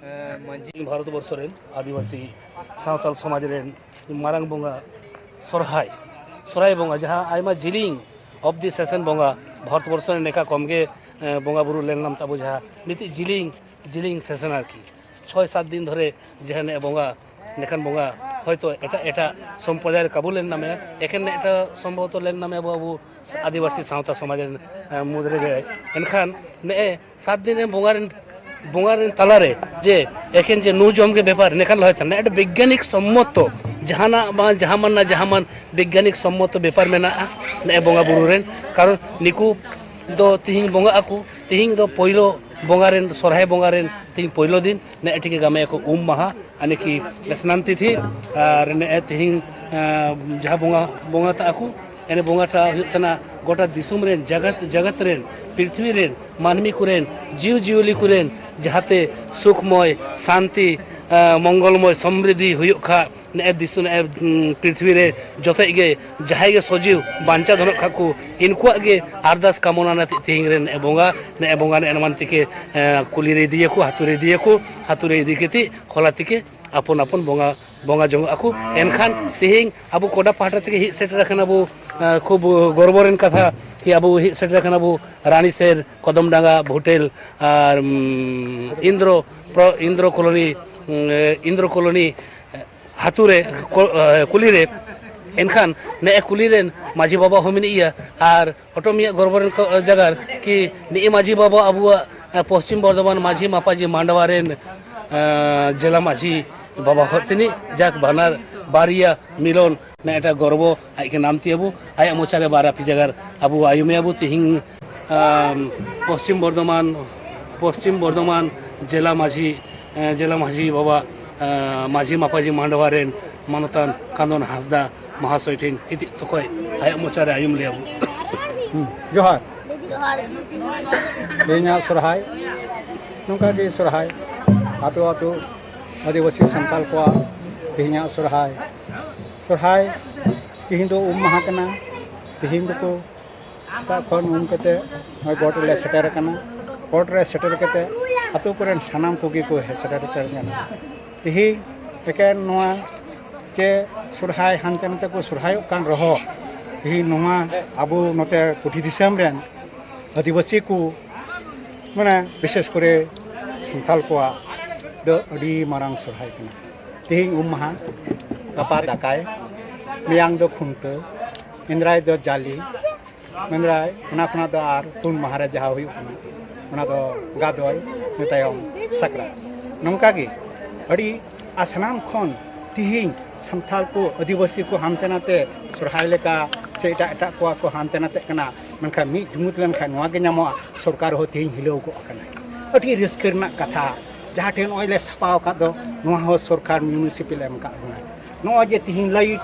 ᱮᱸ, ᱢᱟᱹᱡᱷᱤ ᱵᱷᱟᱨᱚᱛ ᱵᱚᱨᱥᱚ ᱨᱮᱱ ᱟᱹᱫᱤᱵᱟᱹᱥᱤ ᱥᱟᱶᱛᱟᱞ ᱥᱚᱢᱟᱡᱽ ᱨᱮᱱ ᱢᱟᱨᱟᱝ ᱵᱚᱸᱜᱟ ᱥᱚᱨᱦᱟᱭ, ᱥᱚᱨᱦᱟᱭ ᱵᱚᱸᱜᱟ ᱡᱟᱦᱟᱸ ᱟᱭᱢᱟ ᱡᱤᱞᱤᱧ ᱚᱵᱫᱤ ᱥᱮᱥᱮᱱ ᱵᱚᱸᱜᱟ ᱵᱷᱟᱨᱚᱛ ᱵᱚᱨᱥᱚ ᱨᱮ ᱱᱮᱠᱟ ᱠᱚᱢ ᱜᱮ, ᱮᱸ, ᱵᱚᱸᱜᱟ ᱵᱩᱨᱩ ᱞᱮᱱ ᱱᱟᱢ ᱛᱟᱵᱚ ᱡᱟᱦᱟᱸ ᱢᱤᱫᱴᱤᱡ ᱡᱤᱞᱤᱧ, ᱡᱤᱞᱤᱧ ᱥᱮᱥᱮᱱ ᱟᱨᱠᱤ᱾ ᱪᱷᱚᱭ ᱥᱟᱛ ᱫᱤᱱ ᱫᱷᱚᱨᱮ ᱡᱟᱦᱟᱸ ᱱᱮ ᱵᱚᱸᱜᱟ, ᱱᱮᱠᱷᱟᱱ ᱵᱚᱸᱜᱟ ᱦᱚᱭᱛᱳ ᱮᱴᱟᱜ ᱮᱴᱟᱜ ᱥᱚᱢᱯᱨᱚᱫᱟᱭ ᱨᱮ ᱠᱟᱵᱩ ᱞᱮᱱ ᱱᱟᱢᱮ, ᱮᱠᱮᱱ ᱮᱴᱟᱜ ᱥᱚᱢᱵᱷᱚᱵᱚᱛᱚ ᱞᱮᱱ ᱱᱟᱢᱮ ᱟᱵᱚ, ᱟᱵᱚ ᱟᱹᱫᱤᱵᱟᱹᱥᱤ ᱥᱟᱶᱛᱟ ᱥᱚᱢᱟᱡᱽ ᱨᱮᱱ, ᱮᱸ, ᱢᱩᱫᱽ ᱨᱮᱜᱮ᱾ ᱮᱱᱠᱷᱟᱱ ᱱᱮᱜᱼᱮ ᱥᱟᱛ ᱫᱤᱱ ᱨᱮᱱ ᱵᱚᱸᱜᱟ ᱨᱮᱱ, ᱵᱚᱸᱜᱟ ᱨᱮᱱ ᱛᱟᱞᱟᱨᱮ ᱡᱮ ᱮᱠᱮᱱ ᱡᱮ ᱱᱩ ᱡᱚᱢ ᱜᱮ ᱵᱮᱯᱟᱨ, ᱱᱮᱠᱷᱟᱱ ᱞᱚᱦᱚᱭ ᱛᱟᱦᱮᱱᱟ᱾ ᱮᱴ ᱵᱤᱜᱽᱜᱟᱱᱤᱠ ᱥᱚᱢᱢᱚᱛᱚ ᱡᱟᱦᱟᱱᱟᱜ ᱵᱟᱝ ᱡᱟᱦᱟᱸ ᱢᱟᱱ ᱱᱟ ᱡᱟᱦᱟᱸ ᱢᱟᱱ ᱵᱤᱜᱽᱜᱟᱱᱤᱠ ᱥᱚᱢᱢᱚᱛᱚ ᱵᱮᱯᱟᱨ ᱢᱮᱱᱟᱜᱼᱟ᱾ ᱱᱮᱜᱼᱮ ᱵᱚᱸᱜᱟ ᱵᱩᱨᱩ ᱨᱮᱱ, ᱠᱟᱨᱚᱱ ᱱᱤᱠᱩ ᱫᱚ ᱛᱤᱦᱤᱧ ᱵᱚᱸᱜᱟᱜ ᱟᱠᱚ, ᱛᱤᱦᱤᱧ ᱫᱚ ᱯᱳᱭᱞᱳ ᱵᱚᱸᱜᱟ ᱨᱮᱱ, ᱥᱚᱨᱦᱟᱭ ᱵᱚᱸᱜᱟ ᱨᱮᱱ ᱛᱤᱦᱤᱧ ᱯᱳᱭᱞᱳ ᱫᱤᱱ, ᱱᱮᱜᱼᱮ ᱴᱷᱤᱠ ᱜᱟᱢᱮ ᱟᱠᱚ ᱩᱢ ᱢᱟᱦᱟ, ᱟᱱᱮ ᱠᱤ ᱥᱱᱟᱱ ᱛᱤᱛᱷᱤ᱾ ᱟᱨ ᱱᱮᱜᱼᱮ ᱛᱤᱦᱤᱧ, ᱟᱸ, ᱡᱟᱦᱟᱸ ᱵᱚᱸᱜᱟ, ᱵᱚᱸᱜᱟ ᱛᱟᱜ ᱟᱠᱚ, ᱮᱱᱮ ᱵᱚᱸᱜᱟ ᱴᱟᱜ ᱦᱩᱭᱩᱜ ᱠᱟᱱᱟ ᱜᱚᱴᱟ ᱫᱤᱥᱚᱢ ᱨᱮᱱ, ᱡᱟᱜᱟᱛ, ᱡᱟᱜᱟᱛ ᱨᱮᱱ, ᱯᱨᱤᱛᱷᱤᱵᱤ ᱨᱮᱱ ᱢᱟᱹᱱᱢᱤ ᱠᱚᱨᱮᱱ, ᱡᱤᱣᱤ ᱡᱤᱭᱟᱹᱞᱤ ᱠᱚᱨᱮᱱ ᱡᱟᱦᱟᱸᱛᱮ ᱥᱩᱠᱢᱚᱭ, ᱥᱟᱱᱛᱤ, ᱟᱸ, ᱢᱚᱝᱜᱚᱞᱢᱚᱭ, ᱥᱚᱢᱨᱤᱫᱷᱤ ᱦᱩᱭᱩᱜ ᱠᱷᱟᱱ, ᱱᱮᱜᱼᱮ ᱫᱤᱥᱚᱢ, ᱱᱮᱜᱼᱮ, ᱩᱸ, ᱯᱨᱤᱛᱷᱤᱵᱤ ᱨᱮ ᱡᱚᱛᱚᱡ ᱜᱮ ᱡᱟᱦᱟᱸᱭ ᱜᱮ ᱥᱚᱡᱤᱣ ᱵᱟᱧᱪᱟᱣ ᱫᱚᱦᱚᱜ ᱠᱷᱟᱱ ᱠᱚ, ᱤᱱᱠᱩᱣᱟᱜ ᱜᱮ ᱟᱨᱫᱟᱥ ᱠᱟᱢᱚᱱᱟ ᱱᱟᱛᱮ ᱛᱤᱦᱤᱧ ᱨᱮ ᱱᱮᱜᱼᱮ ᱵᱚᱸᱜᱟ, ᱱᱮᱜᱼᱮ ᱵᱚᱸᱜᱟ ᱱᱮᱜᱼᱮ ᱱᱚᱣᱟᱱ ᱛᱮᱠᱮ, ᱮᱸ, ᱠᱩᱞᱤ ᱨᱮ ᱤᱫᱤᱭᱟᱠᱚ, ᱦᱟᱹᱛᱩ ᱨᱮ ᱤᱫᱤᱭᱟᱠᱚ, ᱦᱟᱹᱛᱩ ᱨᱮ ᱤᱫᱤ ᱠᱟᱛᱮ ᱠᱷᱚᱞᱟ ᱛᱮᱠᱮ ᱟᱯᱚᱱ ᱟᱯᱚᱱ ᱵᱚᱸᱜᱟ, ᱵᱚᱸᱜᱟ ᱡᱚᱝᱚᱜ ᱟᱠᱚ᱾ ᱮᱱᱠᱷᱟᱱ ᱛᱤᱦᱤᱧ ᱟᱵᱚ ᱠᱚᱰᱟ ᱯᱟᱦᱴᱟ ᱛᱮᱜᱮ ᱦᱮᱡ ᱥᱮᱴᱮᱨ ᱟᱠᱟᱱᱟ ᱵᱚ, ᱮᱸ, ᱠᱷᱩᱵ ᱜᱚᱨᱵᱚ ᱨᱮᱱ ᱠᱟᱛᱷᱟ ᱠᱤ ᱟᱵᱚ ᱦᱮᱡ ᱥᱮᱴᱮᱨ ᱟᱠᱟᱱᱟ ᱵᱚ ᱨᱟᱱᱤᱥᱮᱨ, ᱠᱚᱫᱚᱢᱰᱟᱸᱜᱟ, ᱵᱷᱩᱴᱮᱞ ᱟᱨ, ᱩᱸ, ᱤᱱᱫᱨᱚ, ᱯᱨᱚ-, ᱤᱱᱫᱨᱚ ᱠᱚᱞᱚᱱᱤ, ᱩᱸ, ᱤᱱᱫᱨᱚ ᱠᱚᱞᱚᱱᱤ ᱦᱟᱹᱛᱩ ᱨᱮ, ᱠᱚ-, ᱮ, ᱠᱩᱞᱦᱤ ᱨᱮ᱾ ᱮᱱᱠᱷᱟᱱ ᱱᱮᱜᱼᱮ ᱠᱩᱞᱦᱤ ᱨᱮᱱ ᱢᱟᱹᱡᱷᱤ ᱵᱟᱵᱟ ᱦᱚᱸ ᱢᱮᱱᱟᱜ ᱜᱮᱭᱟ, ᱟᱨ ᱚᱴᱚᱢᱤᱭᱟᱹ ᱜᱚᱨᱵᱚ ᱨᱮᱱ ᱠᱚ, ᱡᱟᱜᱟᱨ ᱠᱤ ᱱᱤᱜᱼᱤ ᱢᱟᱹᱡᱷᱤ ᱵᱟᱵᱟ ᱟᱵᱚᱣᱟᱜ, ᱮ, ᱯᱚᱥᱪᱤᱢ ᱵᱚᱨᱫᱷᱚᱢᱟᱱ ᱢᱟᱹᱡᱷᱤ ᱢᱟᱯᱟᱡᱷᱤ ᱢᱟᱱᱰᱣᱟ ᱨᱮᱱ, ᱮ, ᱡᱮᱞᱟ ᱢᱟᱹᱡᱷᱤ ᱵᱟᱵᱟ ᱦᱚᱸ ᱛᱤᱱᱤᱡ ᱡᱟᱠ ᱵᱟᱱᱟᱨ ᱵᱟᱨᱭᱟ ᱢᱤᱞᱚᱱ ᱱᱮᱜᱼᱮ ᱮᱴᱟᱜ ᱜᱚᱨᱵᱚ ᱟᱡ ᱜᱮ ᱱᱟᱢ ᱛᱤᱭᱟᱹᱵᱩ, ᱟᱭᱟᱜ ᱢᱚᱪᱟ ᱨᱮ ᱵᱟᱨ ᱟᱯᱤ ᱡᱟᱜᱟᱨ ᱟᱵᱚ ᱟᱭᱩᱢᱮᱭᱟᱵᱩ ᱛᱤᱦᱤᱧ, ᱟᱢ, ᱯᱚᱥᱪᱤᱢ ᱵᱚᱨᱫᱷᱚᱢᱟᱱ, ᱯᱚᱥᱪᱤᱢ ᱵᱚᱨᱫᱷᱚᱢᱟᱱ ᱡᱮᱞᱟ ᱢᱟᱹᱡᱷᱤ, ᱮ, ᱡᱮᱞᱟ ᱢᱟᱹᱡᱷᱤ ᱵᱟᱵᱟ, ᱮ, ᱢᱟᱹᱡᱷᱤ ᱢᱟᱯᱟᱡᱷᱤ ᱢᱟᱱᱰᱣᱟ ᱨᱮᱱ ᱢᱟᱱᱚᱛᱟᱱ ᱠᱟᱸᱫᱚᱱ ᱦᱟᱸᱥᱫᱟ ᱢᱟᱦᱟᱥᱚᱭ ᱴᱷᱮᱱ ᱦᱤᱫᱤᱡ ᱛᱚᱠᱚᱭ ᱟᱭᱟᱜ ᱢᱚᱪᱟ ᱨᱮ ᱟᱭᱩᱢ ᱞᱟᱹᱭᱟᱵᱚ᱾ ᱦᱩᱸ, ᱡᱚᱦᱟᱨ᱾ ᱡᱚᱦᱟᱨ᱾ ᱛᱮᱦᱮᱧᱟᱜ ᱥᱚᱨᱦᱟᱭ, ᱱᱚᱝᱠᱟ ᱜᱮ ᱥᱚᱨᱦᱟᱭ ᱟᱛᱳ ᱟᱛᱳ ᱟᱹᱫᱤᱵᱟᱹᱥᱤ ᱥᱟᱱᱛᱟᱲ ᱠᱚᱣᱟᱜ ᱛᱮᱦᱮᱧᱟᱜ ᱥᱚᱨᱦᱟᱭ᱾ ᱥᱚᱨᱦᱟᱭ ᱛᱮᱦᱮᱧ ᱫᱚ ᱩᱢ ᱢᱟᱦᱟ ᱠᱟᱱᱟ᱾ ᱛᱮᱦᱮᱧ ᱫᱚᱠᱚ ᱥᱮᱛᱟᱜ ᱠᱷᱚᱱ ᱩᱢ ᱠᱟᱛᱮ ᱱᱚᱜᱼᱚᱭ ᱜᱚᱴ ᱨᱮᱞᱮ ᱥᱮᱴᱮᱨ ᱟᱠᱟᱱᱟ᱾ ᱜᱚᱴ ᱨᱮ ᱥᱮᱴᱮᱨ ᱠᱟᱛᱮ ᱟᱛᱳ ᱠᱚᱨᱮᱱ ᱥᱟᱱᱟᱢ ᱠᱚᱜᱮ ᱠᱚ ᱦᱮᱡ ᱥᱮᱴᱮᱨ ᱥᱮᱴᱮᱨ ᱧᱮᱞ᱾ ᱛᱮᱦᱮᱧ ᱮᱠᱮᱱ ᱱᱚᱣᱟ ᱪᱮ ᱥᱚᱨᱦᱟᱭ ᱦᱟᱱᱛᱮ ᱱᱟᱛᱮ ᱠᱚ ᱥᱚᱨᱦᱟᱭᱚᱜ ᱠᱟᱱ ᱨᱮᱦᱚᱸ, ᱛᱮᱦᱮᱧ ᱱᱚᱣᱟ ᱟᱵᱚ ᱱᱚᱛᱮ ᱠᱩᱴᱷᱤ ᱫᱤᱥᱚᱢ ᱨᱮᱱ ᱟᱹᱫᱤᱵᱟᱹᱥᱤ ᱠᱚ, ᱢᱟᱱᱮ ᱵᱤᱥᱮᱥ ᱠᱚᱨᱮ ᱥᱟᱱᱛᱟᱲ ᱠᱚᱣᱟᱜ ᱫᱚ ᱟᱹᱰᱤ ᱢᱟᱨᱟᱝ ᱥᱚᱨᱦᱟᱭ ᱠᱟᱱᱟ᱾ ᱛᱮᱦᱮᱧ ᱩᱢ ᱢᱟᱦᱟ, ᱜᱟᱯᱟ ᱫᱟᱠᱟᱭ, ᱢᱮᱭᱟᱝ ᱫᱚ ᱠᱷᱩᱱᱴᱟᱹᱣ, ᱢᱮᱱᱫᱟᱭ ᱫᱚ ᱡᱟᱞᱮ, ᱢᱮᱱᱫᱟᱭ ᱚᱱᱟ ᱠᱷᱚᱱᱟᱜ ᱫᱚ ᱟᱨ ᱯᱩᱱ ᱢᱟᱦᱟ ᱨᱮ ᱡᱟᱦᱟᱸ ᱦᱩᱭᱩᱜ ᱠᱟᱱᱟ, ᱚᱱᱟ ᱫᱚ ᱜᱟᱫᱚᱭ, ᱤᱱᱟᱹ ᱛᱟᱭᱚᱢ ᱥᱟᱠᱨᱟᱛ᱾ ᱱᱚᱝᱠᱟ ᱜᱮ ᱟᱹᱰᱤ ᱟᱨ ᱥᱟᱱᱟᱢ ᱠᱷᱚᱱ ᱛᱮᱦᱮᱧ ᱥᱟᱱᱛᱟᱲ ᱠᱚ, ᱟᱹᱫᱤᱵᱟᱹᱥᱤ ᱠᱚ ᱦᱟᱱᱛᱮ ᱱᱟᱛᱮ ᱥᱚᱨᱦᱟᱭ ᱞᱮᱠᱟ ᱥᱮ ᱮᱴᱟᱜ ᱮᱴᱟᱜ ᱠᱚᱣᱟ ᱠᱚ ᱦᱟᱱᱛᱮ ᱱᱟᱛᱮᱜ ᱠᱟᱱᱟ, ᱢᱮᱱᱠᱷᱟᱱ ᱢᱤᱫ ᱡᱩᱢᱤᱫ ᱞᱮᱱᱠᱷᱟᱱ ᱱᱚᱣᱟ ᱜᱮ ᱧᱟᱢᱚᱜᱼᱟ, ᱥᱚᱨᱠᱟᱨ ᱦᱚᱸ ᱛᱮᱦᱮᱧ ᱦᱤᱞᱟᱹᱣ ᱠᱚᱜ ᱠᱟᱱᱟ᱾ ᱟᱹᱰᱤ ᱨᱟᱹᱥᱠᱟᱹ ᱨᱮᱱᱟᱜ ᱠᱟᱛᱷᱟ᱾ ᱡᱟᱦᱟᱸ ᱴᱷᱮᱱ ᱱᱚᱜᱼᱚᱭ ᱞᱮ ᱥᱟᱯᱷᱟ ᱟᱠᱟᱫ ᱫᱚ, ᱱᱚᱣᱟ ᱦᱚᱸ ᱥᱚᱨᱠᱟᱨ ᱢᱤᱭᱩᱱᱤᱥᱤᱯᱟᱞ ᱮ ᱮᱢ ᱟᱠᱟᱫ ᱵᱚᱱᱟ᱾ ᱱᱚᱜᱼᱚᱭ ᱡᱮ ᱛᱮᱦᱮᱧ ᱞᱟᱭᱤᱴ,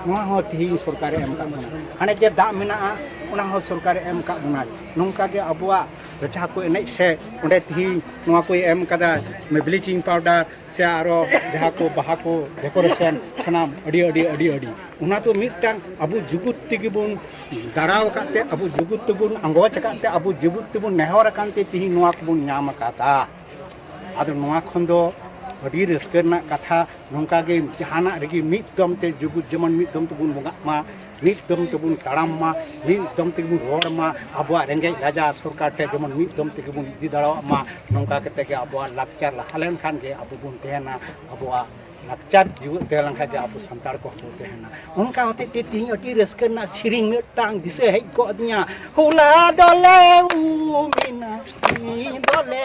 ᱱᱚᱣᱟ ᱦᱚᱸ ᱛᱮᱦᱮᱧ ᱥᱚᱨᱠᱟᱨᱮ ᱮᱢ ᱟᱠᱟᱫ ᱵᱚᱱᱟ᱾ ᱦᱟᱱᱮ ᱡᱮ ᱫᱟᱜ ᱢᱮᱱᱟᱜᱼᱟ, ᱚᱱᱟ ᱦᱚᱸ ᱥᱚᱨᱠᱟᱨᱮ ᱮᱢ ᱟᱠᱟᱫ ᱵᱚᱱᱟ᱾ ᱱᱚᱝᱠᱟ ᱜᱮ ᱟᱵᱚᱣᱟᱜ ᱡᱟᱦᱟᱸ ᱠᱚ ᱮᱱᱮᱡ ᱥᱮ ᱚᱸᱰᱮ ᱛᱮᱦᱮᱧ ᱱᱚᱣᱟ ᱠᱚᱭ ᱮᱢ ᱟᱠᱟᱫᱟ, ᱵᱞᱤᱪᱤᱝ ᱯᱟᱣᱰᱟᱨ ᱥᱮ ᱟᱨᱚ ᱡᱟᱦᱟᱸ ᱠᱚ ᱵᱟᱦᱟ ᱠᱚ ᱰᱮᱠᱳᱨᱮᱥᱚᱱ, ᱥᱟᱱᱟᱢ ᱟᱹᱰᱤ, ᱟᱹᱰᱤ, ᱟᱹᱰᱤ, ᱟᱹᱰᱤ᱾ ᱚᱱᱟ ᱫᱚ ᱢᱤᱫᱴᱟᱝ ᱟᱵᱚ ᱡᱩᱜᱩᱫ ᱛᱮᱜᱮ ᱵᱚᱱ ᱫᱟᱲᱟᱣ ᱟᱠᱟᱫ ᱛᱮ, ᱟᱵᱚ ᱡᱩᱜᱩᱫ ᱛᱮᱵᱚᱱ ᱟᱸᱜᱚᱪ ᱟᱠᱟᱫ ᱛᱮ, ᱟᱵᱚ ᱡᱩᱜᱩᱫ ᱛᱮᱵᱚᱱ ᱱᱮᱦᱚᱨ ᱟᱠᱟᱱ ᱛᱮ ᱛᱮᱦᱮᱧ ᱱᱚᱣᱟ ᱠᱚᱵᱚᱱ ᱧᱟᱢ ᱟᱠᱟᱫᱟ᱾ ᱟᱫᱚ ᱱᱚᱣᱟ ᱠᱷᱚᱱ ᱫᱚ ᱟᱹᱰᱤ ᱨᱟᱹᱥᱠᱟᱹ ᱨᱮᱱᱟᱜ ᱠᱟᱛᱷᱟ, ᱱᱚᱝᱠᱟ ᱜᱮ ᱡᱟᱦᱟᱱᱟᱜ ᱨᱮᱜᱮ ᱢᱤᱫ ᱫᱚᱢ ᱛᱮ ᱡᱩᱜᱩᱫ ᱡᱮᱢᱚᱱ ᱢᱤᱫ ᱫᱚᱢ ᱛᱮᱵᱚᱱ ᱵᱚᱸᱜᱟᱜ ᱢᱟ, ᱢᱤᱫ ᱫᱚᱢ ᱛᱮᱵᱚᱱ ᱛᱟᱲᱟᱢ ᱢᱟ, ᱢᱤᱫ ᱫᱚᱢ ᱛᱮᱵᱚᱱ ᱨᱚᱲ ᱢᱟ, ᱟᱵᱚᱣᱟᱜ ᱨᱮᱸᱜᱮᱡ ᱞᱟᱡᱟ ᱥᱚᱨᱠᱟᱨ ᱴᱷᱮᱱ ᱡᱮᱢᱚᱱ ᱢᱤᱫ ᱫᱚᱢ ᱛᱮᱜᱮ ᱵᱚᱱ ᱤᱫᱤ ᱫᱟᱲᱮᱭᱟᱜ ᱢᱟ᱾ ᱱᱚᱝᱠᱟ ᱠᱟᱛᱮ ᱜᱮ ᱟᱵᱚᱣᱟᱜ ᱞᱟᱠᱪᱟᱨ ᱞᱟᱦᱟ ᱞᱮᱱᱠᱷᱟᱱ ᱜᱮ ᱟᱵᱚ ᱵᱚᱱ ᱛᱟᱦᱮᱱᱟ, ᱟᱵᱚᱣᱟᱜ ᱞᱟᱠᱪᱟᱨ ᱡᱤᱣᱮᱫ ᱛᱟᱦᱮᱸ ᱞᱮᱱᱠᱷᱟᱱ ᱜᱮ ᱟᱵᱚ ᱥᱟᱱᱛᱟᱲ ᱠᱚᱦᱚᱸ ᱵᱚᱱ ᱛᱟᱦᱮᱱᱟ᱾ ᱚᱱᱠᱟ ᱦᱚᱛᱮᱡ ᱛᱮ ᱛᱮᱦᱮᱧ ᱟᱹᱰᱤ ᱨᱟᱹᱥᱠᱟᱹ ᱨᱮᱱᱟᱜ ᱥᱮᱨᱮᱧ ᱢᱤᱫᱴᱟᱝ ᱫᱤᱥᱟᱹ ᱦᱮᱡ ᱜᱚᱫ ᱟᱹᱫᱤᱧᱟ᱾ ᱦᱚᱞᱟ ᱫᱚᱞᱮ ᱩᱢ ᱮᱱᱟ, ᱛᱮᱦᱮᱧ ᱫᱚᱞᱮ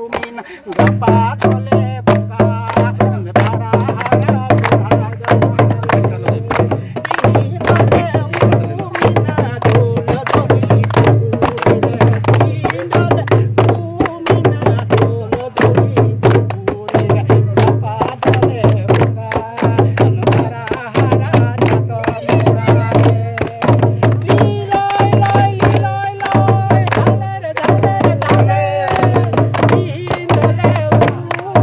ᱩᱢ ᱮᱱᱟ, ᱜᱟᱯᱟ ᱫᱚᱞᱮ ᱵᱚᱸᱜᱟ᱾ ᱫᱟᱨᱟ ᱦᱟᱨᱟ ᱥᱚᱨᱦᱟᱭ ᱫᱚ ᱛᱮᱦᱮᱧ ᱫᱚᱞᱮ ᱩᱢ ᱮᱱᱟ, ᱫᱩᱞ ᱫᱚᱞᱮ ᱩᱢ ᱮᱱᱟ, ᱛᱮᱦᱮᱧ ᱫᱚᱞᱮ ᱩᱢ ᱮᱱᱟ, ᱫᱩᱞ ᱫᱚᱞᱮ ᱩᱢ ᱮᱱᱟ, ᱜᱟᱯᱟ ᱫᱚᱞᱮ ᱵᱚᱸᱜᱟ᱾ ᱫᱟᱨᱟ ᱦᱟᱨᱟ ᱪᱟᱛᱚᱢ ᱚᱲᱟᱜ ᱨᱮ᱾ ᱞᱤᱞᱚᱭ ᱞᱚᱭ, ᱞᱤᱞᱚᱭ ᱞᱚᱭ, ᱫᱟᱞᱮ ᱨᱮ ᱫᱟᱞᱮ ᱨᱮ ᱫᱟᱞᱮ᱾ ᱛᱤᱦᱤᱧ ᱫᱚᱞᱮ ᱩᱢ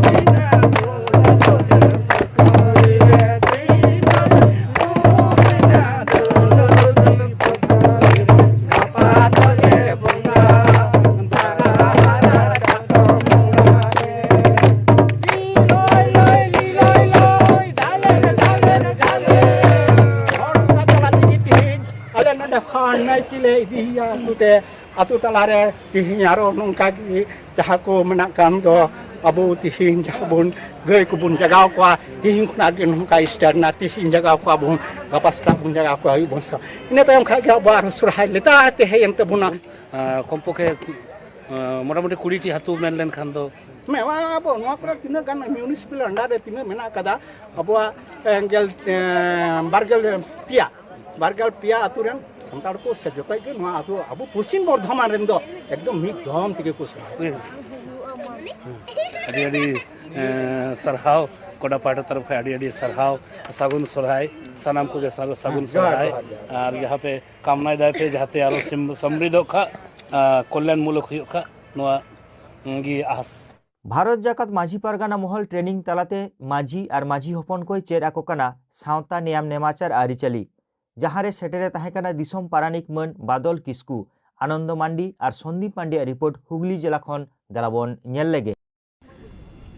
ᱞᱮ ᱤᱫᱤᱭᱮᱭᱟ ᱟᱹᱛᱩ ᱛᱮ, ᱟᱹᱛᱩ ᱛᱟᱞᱟᱨᱮ ᱛᱤᱦᱤᱧ ᱟᱨᱚ ᱱᱚᱝᱠᱟ ᱜᱮ ᱡᱟᱦᱟᱸ ᱠᱚ ᱢᱮᱱᱟᱜ ᱠᱟᱱ ᱫᱚ, ᱟᱵᱚ ᱛᱤᱦᱤᱧ ᱡᱟᱦᱟᱸ ᱵᱚᱱ ᱜᱟᱹᱭ ᱠᱚᱵᱚᱱ ᱡᱟᱜᱟᱣ ᱠᱚᱣᱟ, ᱛᱤᱦᱤᱧ ᱠᱷᱚᱱᱟᱜ ᱜᱮ ᱱᱚᱝᱠᱟ start ᱮᱱᱟ, ᱛᱤᱦᱤᱧ ᱡᱟᱜᱟᱣ ᱠᱚᱣᱟ ᱵᱚᱱ, ᱜᱟᱯᱟ ᱥᱮᱛᱟᱜ ᱵᱚᱱ ᱡᱟᱜᱟᱣ ᱠᱚᱣᱟ, ᱟᱹᱭᱩᱵ ᱵᱚᱱ ᱥᱮᱛᱟᱜ, ᱤᱱᱟᱹ ᱛᱟᱭᱚᱢ ᱠᱷᱟᱱ ᱜᱮ ᱟᱵᱚᱣᱟᱜ ᱟᱨᱦᱚᱸ ᱥᱚᱨᱦᱟᱭ ᱞᱮᱛᱟᱲ ᱛᱮ ᱦᱮᱡ ᱮᱱ ᱛᱟᱵᱚᱱᱟ᱾ ᱟᱸ, ᱠᱚᱢ ᱯᱚᱠᱠᱷᱮ, ᱟᱸ, ᱢᱚᱴᱟᱢᱩᱴᱤ ᱠᱩᱲᱤ ᱴᱤ ᱟᱹᱛᱩ ᱢᱮᱱ ᱞᱮᱱᱠᱷᱟᱱ ᱫᱚ? ᱢᱮ-, ᱟᱵᱚ ᱱᱚᱣᱟ ᱠᱚᱨᱮ ᱛᱤᱱᱟᱹᱜ ᱜᱟᱱ municipal under ᱨᱮ ᱛᱤᱱᱟᱹᱜ ᱢᱮᱱᱟᱜ ᱟᱠᱟᱫᱟ, ᱟᱵᱚᱣᱟᱜ, ᱮ, ᱜᱮᱞ, ᱮ, ᱵᱟᱨᱜᱮᱞ ᱯᱮᱭᱟ, ᱵᱟᱨᱜᱮᱞ ᱯᱮᱭᱟ ᱟᱹᱛᱩ ᱨᱮᱱ ᱥᱟᱱᱛᱟᱲ ᱠᱚ ᱥᱮ ᱡᱚᱛᱚ ᱜᱮ ᱱᱚᱣᱟ ᱟᱹᱛᱩ, ᱟᱵᱚ ᱯᱚᱥᱪᱤᱢ ᱵᱚᱨᱫᱷᱚᱢᱟᱱ ᱨᱮᱱ ᱫᱚ ᱮᱠᱫᱚᱢ ᱢᱤᱫ ᱫᱷᱚᱨᱚᱢ ᱛᱮᱜᱮ ᱠᱚ ᱥᱚᱨᱦᱟᱭᱚᱜᱼᱟ᱾ ᱟᱹᱰᱤ ᱟᱹᱰᱤ, ᱮ, ᱥᱟᱨᱦᱟᱣ, ᱠᱚᱰᱟ ᱯᱟᱦᱴᱟ ᱛᱚᱨᱚᱯ ᱠᱷᱚᱱ ᱟᱹᱰᱤ ᱟᱹᱰᱤ ᱥᱟᱨᱦᱟᱣ, ᱥᱟᱹᱜᱩᱱ ᱥᱚᱨᱦᱟᱭ, ᱥᱟᱱᱟᱢ ᱠᱚᱜᱮ ᱥᱟᱹᱜᱩᱱ ᱦᱮᱸ, ᱡᱚᱦᱟᱨ, ᱥᱚᱨᱦᱟᱭ᱾ ᱡᱚᱦᱟᱨ, ᱡᱚᱦᱟᱨ᱾ ᱟᱨ ᱡᱟᱦᱟᱸ ᱯᱮ ᱠᱟᱢᱱᱟᱭ ᱫᱟᱭ ᱯᱮ ᱡᱟᱦᱟᱸᱛᱮ ᱟᱨᱚ ᱥᱤᱢ-, ᱥᱚᱢᱨᱤᱫᱷᱚᱜ ᱠᱷᱟᱱ, ᱟ, ᱠᱚᱞᱭᱟᱱ ᱢᱩᱞᱚᱠ ᱦᱩᱭᱩᱜ ᱠᱷᱟᱱ, ᱱᱚᱣᱟ ᱜᱮ ᱟᱥ᱾ ᱵᱷᱟᱨᱚᱛ ᱡᱟᱠᱟᱛ ᱢᱟᱹᱡᱷᱤ ᱯᱟᱨᱜᱟᱱᱟ ᱢᱚᱦᱚᱞ ᱴᱨᱮᱱᱤᱝ ᱛᱟᱞᱟᱛᱮ ᱢᱟᱹᱡᱷᱤ ᱟᱨ ᱢᱟᱹᱡᱷᱤ ᱦᱚᱯᱚᱱ ᱠᱚᱭ ᱪᱮᱫ ᱟᱠᱚ ᱠᱟᱱᱟ ᱥᱟᱶᱛᱟ, ᱱᱮᱭᱟᱢ ᱱᱮᱢᱟᱪᱟᱨ, ᱟᱹᱨᱤᱪᱟᱹᱞᱤ, ᱡᱟᱦᱟᱸ ᱨᱮ ᱥᱮᱴᱮᱨᱮ ᱛᱟᱦᱮᱸ ᱠᱟᱱᱟ ᱫᱤᱥᱚᱢ ᱯᱟᱨᱟᱱᱤᱠ ᱢᱟᱹᱱ ᱵᱟᱫᱚᱞ ᱠᱤᱥᱠᱩ, ᱟᱱᱚᱱᱫᱚ ᱢᱟᱱᱰᱤ ᱟᱨ ᱥᱚᱱᱫᱤᱯ ᱯᱟᱱᱰᱮᱭᱟᱜ ᱨᱤᱯᱳᱨᱴ ᱦᱩᱜᱽᱞᱤ ᱡᱮᱞᱟ ᱠᱷᱚᱱ᱾ ᱫᱮᱞᱟ ᱵᱚᱱ ᱧᱮᱞ ᱞᱮᱜᱮ᱾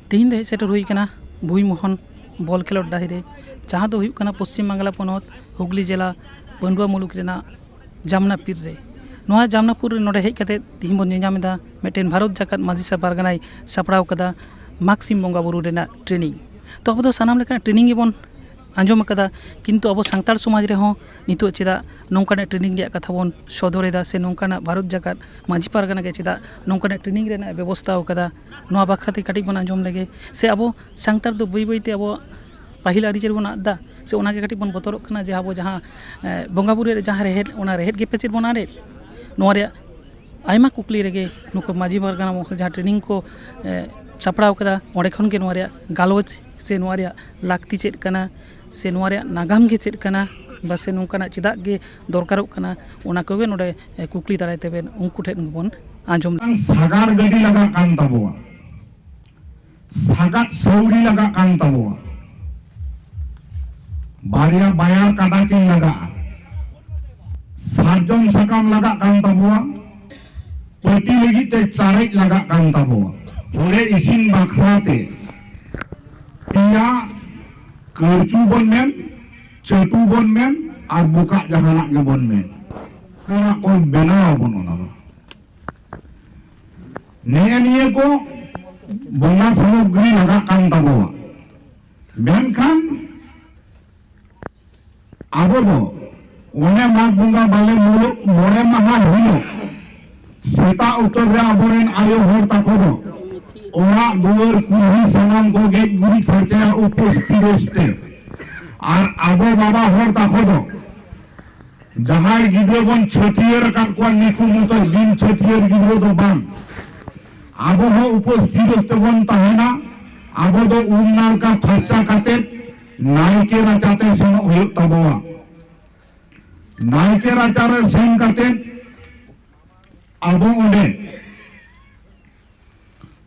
ᱛᱮᱦᱮᱧ ᱫᱚ ᱦᱮᱡ ᱥᱮᱴᱮᱨ ᱦᱩᱭ ᱟᱠᱟᱱᱟ ᱵᱷᱩᱭᱢᱳᱦᱚᱱ ᱵᱚᱞ ᱠᱷᱮᱞᱳᱰ ᱰᱟᱹᱦᱤ ᱨᱮ, ᱡᱟᱦᱟᱸ ᱫᱚ ᱦᱩᱭᱩᱜ ᱠᱟᱱᱟ ᱯᱚᱥᱪᱤᱢ ᱵᱟᱝᱞᱟ ᱯᱚᱱᱚᱛ ᱦᱩᱜᱽᱞᱤ ᱡᱮᱞᱟ ᱯᱟᱹᱰᱩᱣᱟ ᱢᱩᱞᱩᱠ ᱨᱮᱱᱟᱜ ᱡᱟᱢᱱᱟᱯᱤᱨ ᱨᱮ᱾ ᱱᱚᱣᱟ ᱡᱟᱢᱱᱟᱯᱩᱨ ᱨᱮ ᱱᱚᱰᱮ ᱦᱮᱡ ᱠᱟᱛᱮ ᱛᱮᱦᱮᱧ ᱵᱚᱱ ᱧᱮᱞᱧᱟᱢ ᱮᱫᱟ ᱢᱤᱫᱴᱮᱱ ᱵᱷᱟᱨᱚᱛ ᱡᱟᱠᱟᱛ ᱢᱟᱹᱡᱷᱤ ᱥᱮ ᱯᱟᱨᱜᱟᱱᱟᱭ ᱥᱟᱯᱲᱟᱣ ᱠᱟᱫᱟ ᱢᱟᱜᱽ ᱥᱤᱢ ᱵᱚᱸᱜᱟ ᱵᱩᱨᱩ ᱨᱮᱱᱟᱜ ᱴᱨᱮᱱᱤᱝ᱾ ᱛᱚ ᱟᱵᱚ ᱫᱚ ᱥᱟᱱᱟᱢ ᱞᱮᱠᱟᱱᱟᱜ ᱴᱨᱮᱱᱤᱝ ᱜᱮᱵᱚᱱ ᱟᱸᱡᱚᱢ ᱟᱠᱟᱫᱟ, ᱠᱤᱱᱛᱩ ᱟᱵᱚ ᱥᱟᱱᱛᱟᱲ ᱥᱚᱢᱟᱡᱽ ᱨᱮᱦᱚᱸ ᱱᱤᱛᱚᱜ ᱪᱮᱫᱟᱜ ᱱᱚᱝᱠᱟᱱᱟᱜ ᱴᱨᱮᱱᱤᱝ ᱨᱮᱭᱟᱜ ᱠᱟᱛᱷᱟ ᱵᱚᱱ ᱥᱚᱫᱚᱨ ᱮᱫᱟ, ᱥᱮ ᱱᱚᱝᱠᱟᱱᱟᱜ ᱵᱷᱟᱨᱚᱛ ᱡᱟᱠᱟᱛ ᱢᱟᱹᱡᱷᱤ ᱯᱟᱨᱜᱟᱱᱟ ᱜᱮ ᱪᱮᱫᱟᱜ ᱱᱚᱝᱠᱟᱱᱟᱜ ᱴᱨᱮᱱᱤᱝ ᱨᱮᱱᱟᱜ ᱵᱮᱵᱚᱥᱛᱷᱟ ᱟᱠᱟᱫᱟ? ᱱᱚᱣᱟ ᱵᱟᱠᱷᱨᱟ ᱛᱮ ᱠᱟᱹᱴᱤᱡ ᱵᱚᱱ ᱟᱸᱡᱚᱢ ᱞᱮᱜᱮ᱾ ᱥᱮ ᱟᱵᱚ ᱥᱟᱱᱛᱟᱲ ᱫᱚ ᱵᱟᱹᱭ ᱵᱟᱹᱭ ᱛᱮ ᱟᱵᱚᱣᱟᱜ ᱯᱟᱹᱦᱤᱞ ᱟᱹᱨᱤᱪᱟᱹᱞᱤ ᱵᱚᱱ ᱟᱫ ᱮᱫᱟ, ᱥᱮ ᱚᱱᱟ ᱜᱮ ᱠᱟᱹᱴᱤᱡ ᱵᱚᱱ ᱵᱚᱛᱚᱨᱚᱜ ᱠᱟᱱᱟ ᱡᱮ ᱟᱵᱚ ᱡᱟᱦᱟᱸ, ᱮ, ᱵᱚᱸᱜᱟ ᱵᱩᱨᱩ ᱨᱮ ᱡᱟᱦᱟᱸ ᱨᱮᱦᱮᱫ, ᱚᱱᱟ ᱨᱮᱦᱮᱫ ᱜᱮ ᱯᱟᱪᱮᱫ ᱵᱚᱱ ᱟᱫ ᱮᱫ? ᱱᱚᱣᱟ ᱨᱮᱭᱟᱜ ᱟᱭᱢᱟ ᱠᱩᱠᱞᱤ ᱨᱮᱜᱮ ᱱᱩᱠᱩ ᱢᱟᱹᱡᱷᱤ ᱯᱟᱨᱜᱟᱱᱟ ᱢᱚᱦᱚᱞ ᱡᱟᱦᱟᱸ ᱴᱨᱮᱱᱤᱝ ᱠᱚ, ᱮ, ᱥᱟᱯᱲᱟᱣ ᱠᱟᱫᱟ, ᱚᱸᱰᱮ ᱠᱷᱚᱱ ᱜᱮ ᱱᱚᱣᱟ ᱨᱮᱭᱟᱜ ᱜᱟᱞᱚᱪ ᱥᱮ ᱱᱚᱣᱟ ᱨᱮᱭᱟᱜ ᱞᱟᱹᱠᱛᱤ ᱪᱮᱫ ᱠᱟᱱᱟ, ᱥᱮ ᱱᱚᱣᱟ ᱨᱮᱭᱟᱜ ᱱᱟᱜᱟᱢ ᱜᱮ ᱪᱮᱫ ᱠᱟᱱᱟ, ᱵᱟ ᱥᱮ ᱱᱚᱝᱠᱟᱱᱟᱜ ᱪᱮᱫᱟᱜ ᱜᱮ ᱫᱚᱨᱠᱟᱨᱚᱜ ᱠᱟᱱᱟ, ᱚᱱᱟ ᱠᱚᱜᱮ ᱱᱚᱰᱮ, ᱮ, ᱠᱩᱠᱞᱤ ᱫᱟᱨᱟᱭ ᱛᱮᱵᱮᱱ ᱩᱱᱠᱩ ᱴᱷᱮᱱ ᱜᱮᱵᱚᱱ ᱟᱸᱡᱚᱢ᱾ ᱥᱟᱜᱟᱲ ᱜᱟᱹᱰᱤ ᱞᱟᱜᱟᱜ ᱠᱟᱱ ᱛᱟᱵᱚᱣᱟ, ᱥᱟᱜᱟᱫ ᱥᱟᱹᱣᱲᱤ ᱞᱟᱜᱟᱜ ᱠᱟᱱ ᱛᱟᱵᱚᱣᱟ, ᱵᱟᱨᱭᱟ ᱵᱟᱭᱟᱨ ᱠᱟᱰᱟ ᱠᱤᱱ ᱞᱟᱜᱟᱜᱼᱟ, ᱥᱟᱨᱡᱚᱢ ᱥᱟᱠᱟᱢ ᱞᱟᱜᱟᱜ ᱠᱟᱱ ᱛᱟᱵᱚᱣᱟ, ᱯᱟᱹᱴᱤ ᱞᱟᱹᱜᱤᱫ ᱛᱮ ᱪᱟᱨᱮᱡ ᱞᱟᱜᱟᱜ ᱠᱟᱱ ᱛᱟᱵᱚᱣᱟ᱾ ᱦᱚᱲᱮ ᱤᱥᱤᱱ ᱵᱟᱠᱷᱨᱟ ᱛᱮ ᱯᱮᱭᱟ ᱠᱟᱹᱲᱪᱩ ᱵᱚᱱ ᱢᱮᱱ, ᱪᱟᱹᱴᱩ ᱵᱚᱱ ᱢᱮᱱ ᱟᱨ ᱵᱚᱠᱟᱜ ᱡᱟᱦᱟᱱᱟᱜ ᱜᱮᱵᱚᱱ ᱢᱮᱱ, ᱨᱮᱱᱟᱜ ᱠᱚ ᱵᱮᱱᱟᱣ ᱟᱵᱚᱱ ᱚᱱᱟ ᱫᱚ᱾ ᱱᱮᱜᱼᱮ ᱱᱤᱭᱟᱹ ᱠᱚ ᱵᱚᱸᱜᱟ ᱥᱟᱢᱚᱜᱨᱤ ᱞᱟᱜᱟᱜ ᱠᱟᱱ ᱛᱟᱵᱚᱣᱟ᱾ ᱢᱮᱱᱠᱷᱟᱱ ᱟᱵᱚ ᱫᱚ ᱚᱱᱮ ᱢᱟᱜᱽ ᱵᱚᱸᱜᱟ ᱵᱟᱞᱮ ᱢᱩᱞᱩᱜ ᱢᱚᱬᱮ ᱢᱟᱦᱟ ᱦᱤᱞᱳᱜ ᱥᱮᱛᱟᱜ ᱩᱛᱟᱹᱨ ᱨᱮ ᱟᱵᱚᱨᱮᱱ ᱟᱭᱳ ᱦᱚᱲ ᱛᱟᱠᱚ ᱫᱚ ᱚᱲᱟᱜ ᱫᱩᱣᱟᱹᱨ ᱠᱩᱞᱦᱤ ᱥᱟᱱᱟᱢ ᱠᱚ ᱜᱮᱡ ᱜᱩᱨᱤᱡ ᱯᱷᱟᱨᱪᱟᱭᱟ ᱩᱯᱟᱹᱥ ᱛᱤᱨᱚᱥ ᱛᱮ᱾ ᱟᱨ ᱟᱵᱚ ᱵᱟᱵᱟ ᱦᱚᱲ ᱛᱟᱠᱚ ᱫᱚ ᱡᱟᱦᱟᱸᱭ ᱜᱤᱫᱽᱨᱟᱹ ᱵᱚᱱ ᱪᱷᱟᱹᱴᱭᱟᱹᱨ ᱟᱠᱟᱫ ᱠᱚᱣᱟ, ᱱᱤᱠᱩ ᱢᱚᱛᱚ ᱵᱤᱱ ᱪᱷᱟᱹᱴᱭᱟᱹᱨ ᱜᱤᱫᱽᱨᱟᱹ ᱫᱚ ᱵᱟᱝ᱾ ᱟᱵᱚ ᱦᱚᱸ ᱩᱯᱟᱹᱥ ᱛᱤᱨᱚᱥ ᱛᱮᱵᱚᱱ ᱛᱟᱦᱮᱱᱟ᱾ ᱟᱵᱚ ᱫᱚ ᱩᱢ ᱱᱟᱲᱠᱟ ᱯᱷᱟᱨᱪᱟ ᱠᱟᱛᱮᱫ ᱱᱟᱭᱠᱮ ᱨᱟᱪᱟᱛᱮ ᱥᱮᱱᱚᱜ ᱦᱩᱭᱩᱜ ᱛᱟᱵᱚᱣᱟ᱾ ᱱᱟᱭᱠᱮ ᱨᱟᱪᱟᱨᱮ ᱥᱮᱱ ᱠᱟᱛᱮᱫ ᱟᱵᱚ ᱚᱸᱰᱮ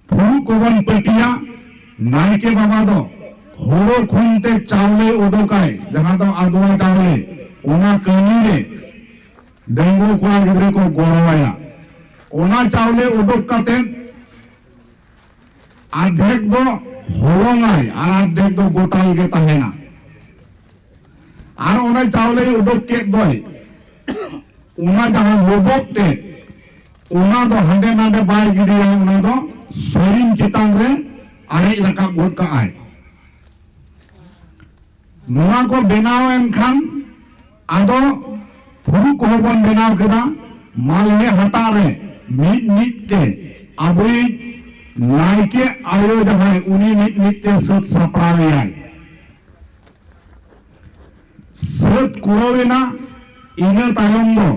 ᱯᱷᱩᱲᱩᱜ ᱠᱚᱵᱚᱱ ᱯᱟᱹᱴᱤᱭᱟ᱾ ᱱᱟᱭᱠᱮ ᱵᱟᱵᱟ ᱫᱚ ᱦᱳᱲᱳ ᱠᱷᱚᱱ ᱛᱮ ᱪᱟᱣᱞᱮ ᱩᱰᱩᱠᱟᱭ, ᱡᱟᱦᱟᱸ ᱫᱚ ᱟᱫᱽᱣᱟ ᱪᱟᱣᱞᱮ, ᱚᱱᱟ ᱠᱟᱹᱢᱤ ᱨᱮ ᱰᱟᱺᱜᱩᱣᱟᱹ ᱠᱚᱲᱟ ᱜᱤᱫᱽᱨᱟᱹ ᱠᱚ ᱜᱚᱲᱚᱣᱟᱭᱟ᱾ ᱚᱱᱟ ᱪᱟᱣᱞᱮ ᱩᱰᱩᱠ ᱠᱟᱛᱮ ᱟᱨᱫᱷᱮᱠ ᱫᱚ ᱦᱚᱞᱚᱝᱟᱭ ᱟᱨ ᱟᱨᱫᱷᱮᱠ ᱫᱚ ᱜᱚᱴᱟᱞ ᱜᱮ ᱛᱟᱦᱮᱱᱟ᱾ ᱟᱨ ᱚᱱᱟ ᱪᱟᱣᱞᱮᱭ ᱩᱰᱩᱠ ᱠᱮᱫ ᱫᱚᱭ, ᱚᱱᱟ ᱡᱟᱦᱟᱸ ᱞᱚᱵᱚᱜ ᱛᱮ, ᱚᱱᱟ ᱫᱚ ᱦᱟᱸᱰᱮ ᱱᱟᱰᱮ ᱵᱟᱭ ᱜᱤᱰᱤᱭᱟ, ᱚᱱᱟ ᱫᱚ ᱥᱟᱹᱲᱤᱢ ᱪᱮᱛᱟᱱ ᱨᱮ ᱟᱨᱮᱡ ᱨᱟᱠᱟᱵ ᱜᱚᱫ ᱠᱟᱜᱼᱟᱭ᱾ ᱱᱚᱣᱟ ᱠᱚ ᱵᱮᱱᱟᱣ ᱮᱱ ᱠᱷᱟᱱ ᱟᱫᱚ ᱯᱷᱩᱲᱩᱜ ᱠᱚᱦᱚᱸ ᱵᱚᱱ ᱵᱮᱱᱟᱣ ᱠᱮᱫᱟ᱾ ᱢᱟᱞᱦᱮ ᱦᱟᱴᱟᱜ ᱨᱮ ᱢᱤᱫ ᱢᱤᱫ ᱛᱮ ᱟᱵᱚᱭᱤᱡ ᱱᱟᱭᱠᱮ ᱟᱭᱳ ᱡᱟᱦᱟᱸᱭ, ᱩᱱᱤ ᱢᱤᱫ ᱢᱤᱫ ᱛᱮ ᱥᱟᱹᱛ ᱥᱟᱯᱲᱟᱣ ᱮᱭᱟᱭ᱾ ᱥᱟᱹᱛ ᱠᱩᱲᱟᱹᱣ ᱮᱱᱟ᱾ ᱤᱱᱟᱹ ᱛᱟᱭᱚᱢ ᱫᱚ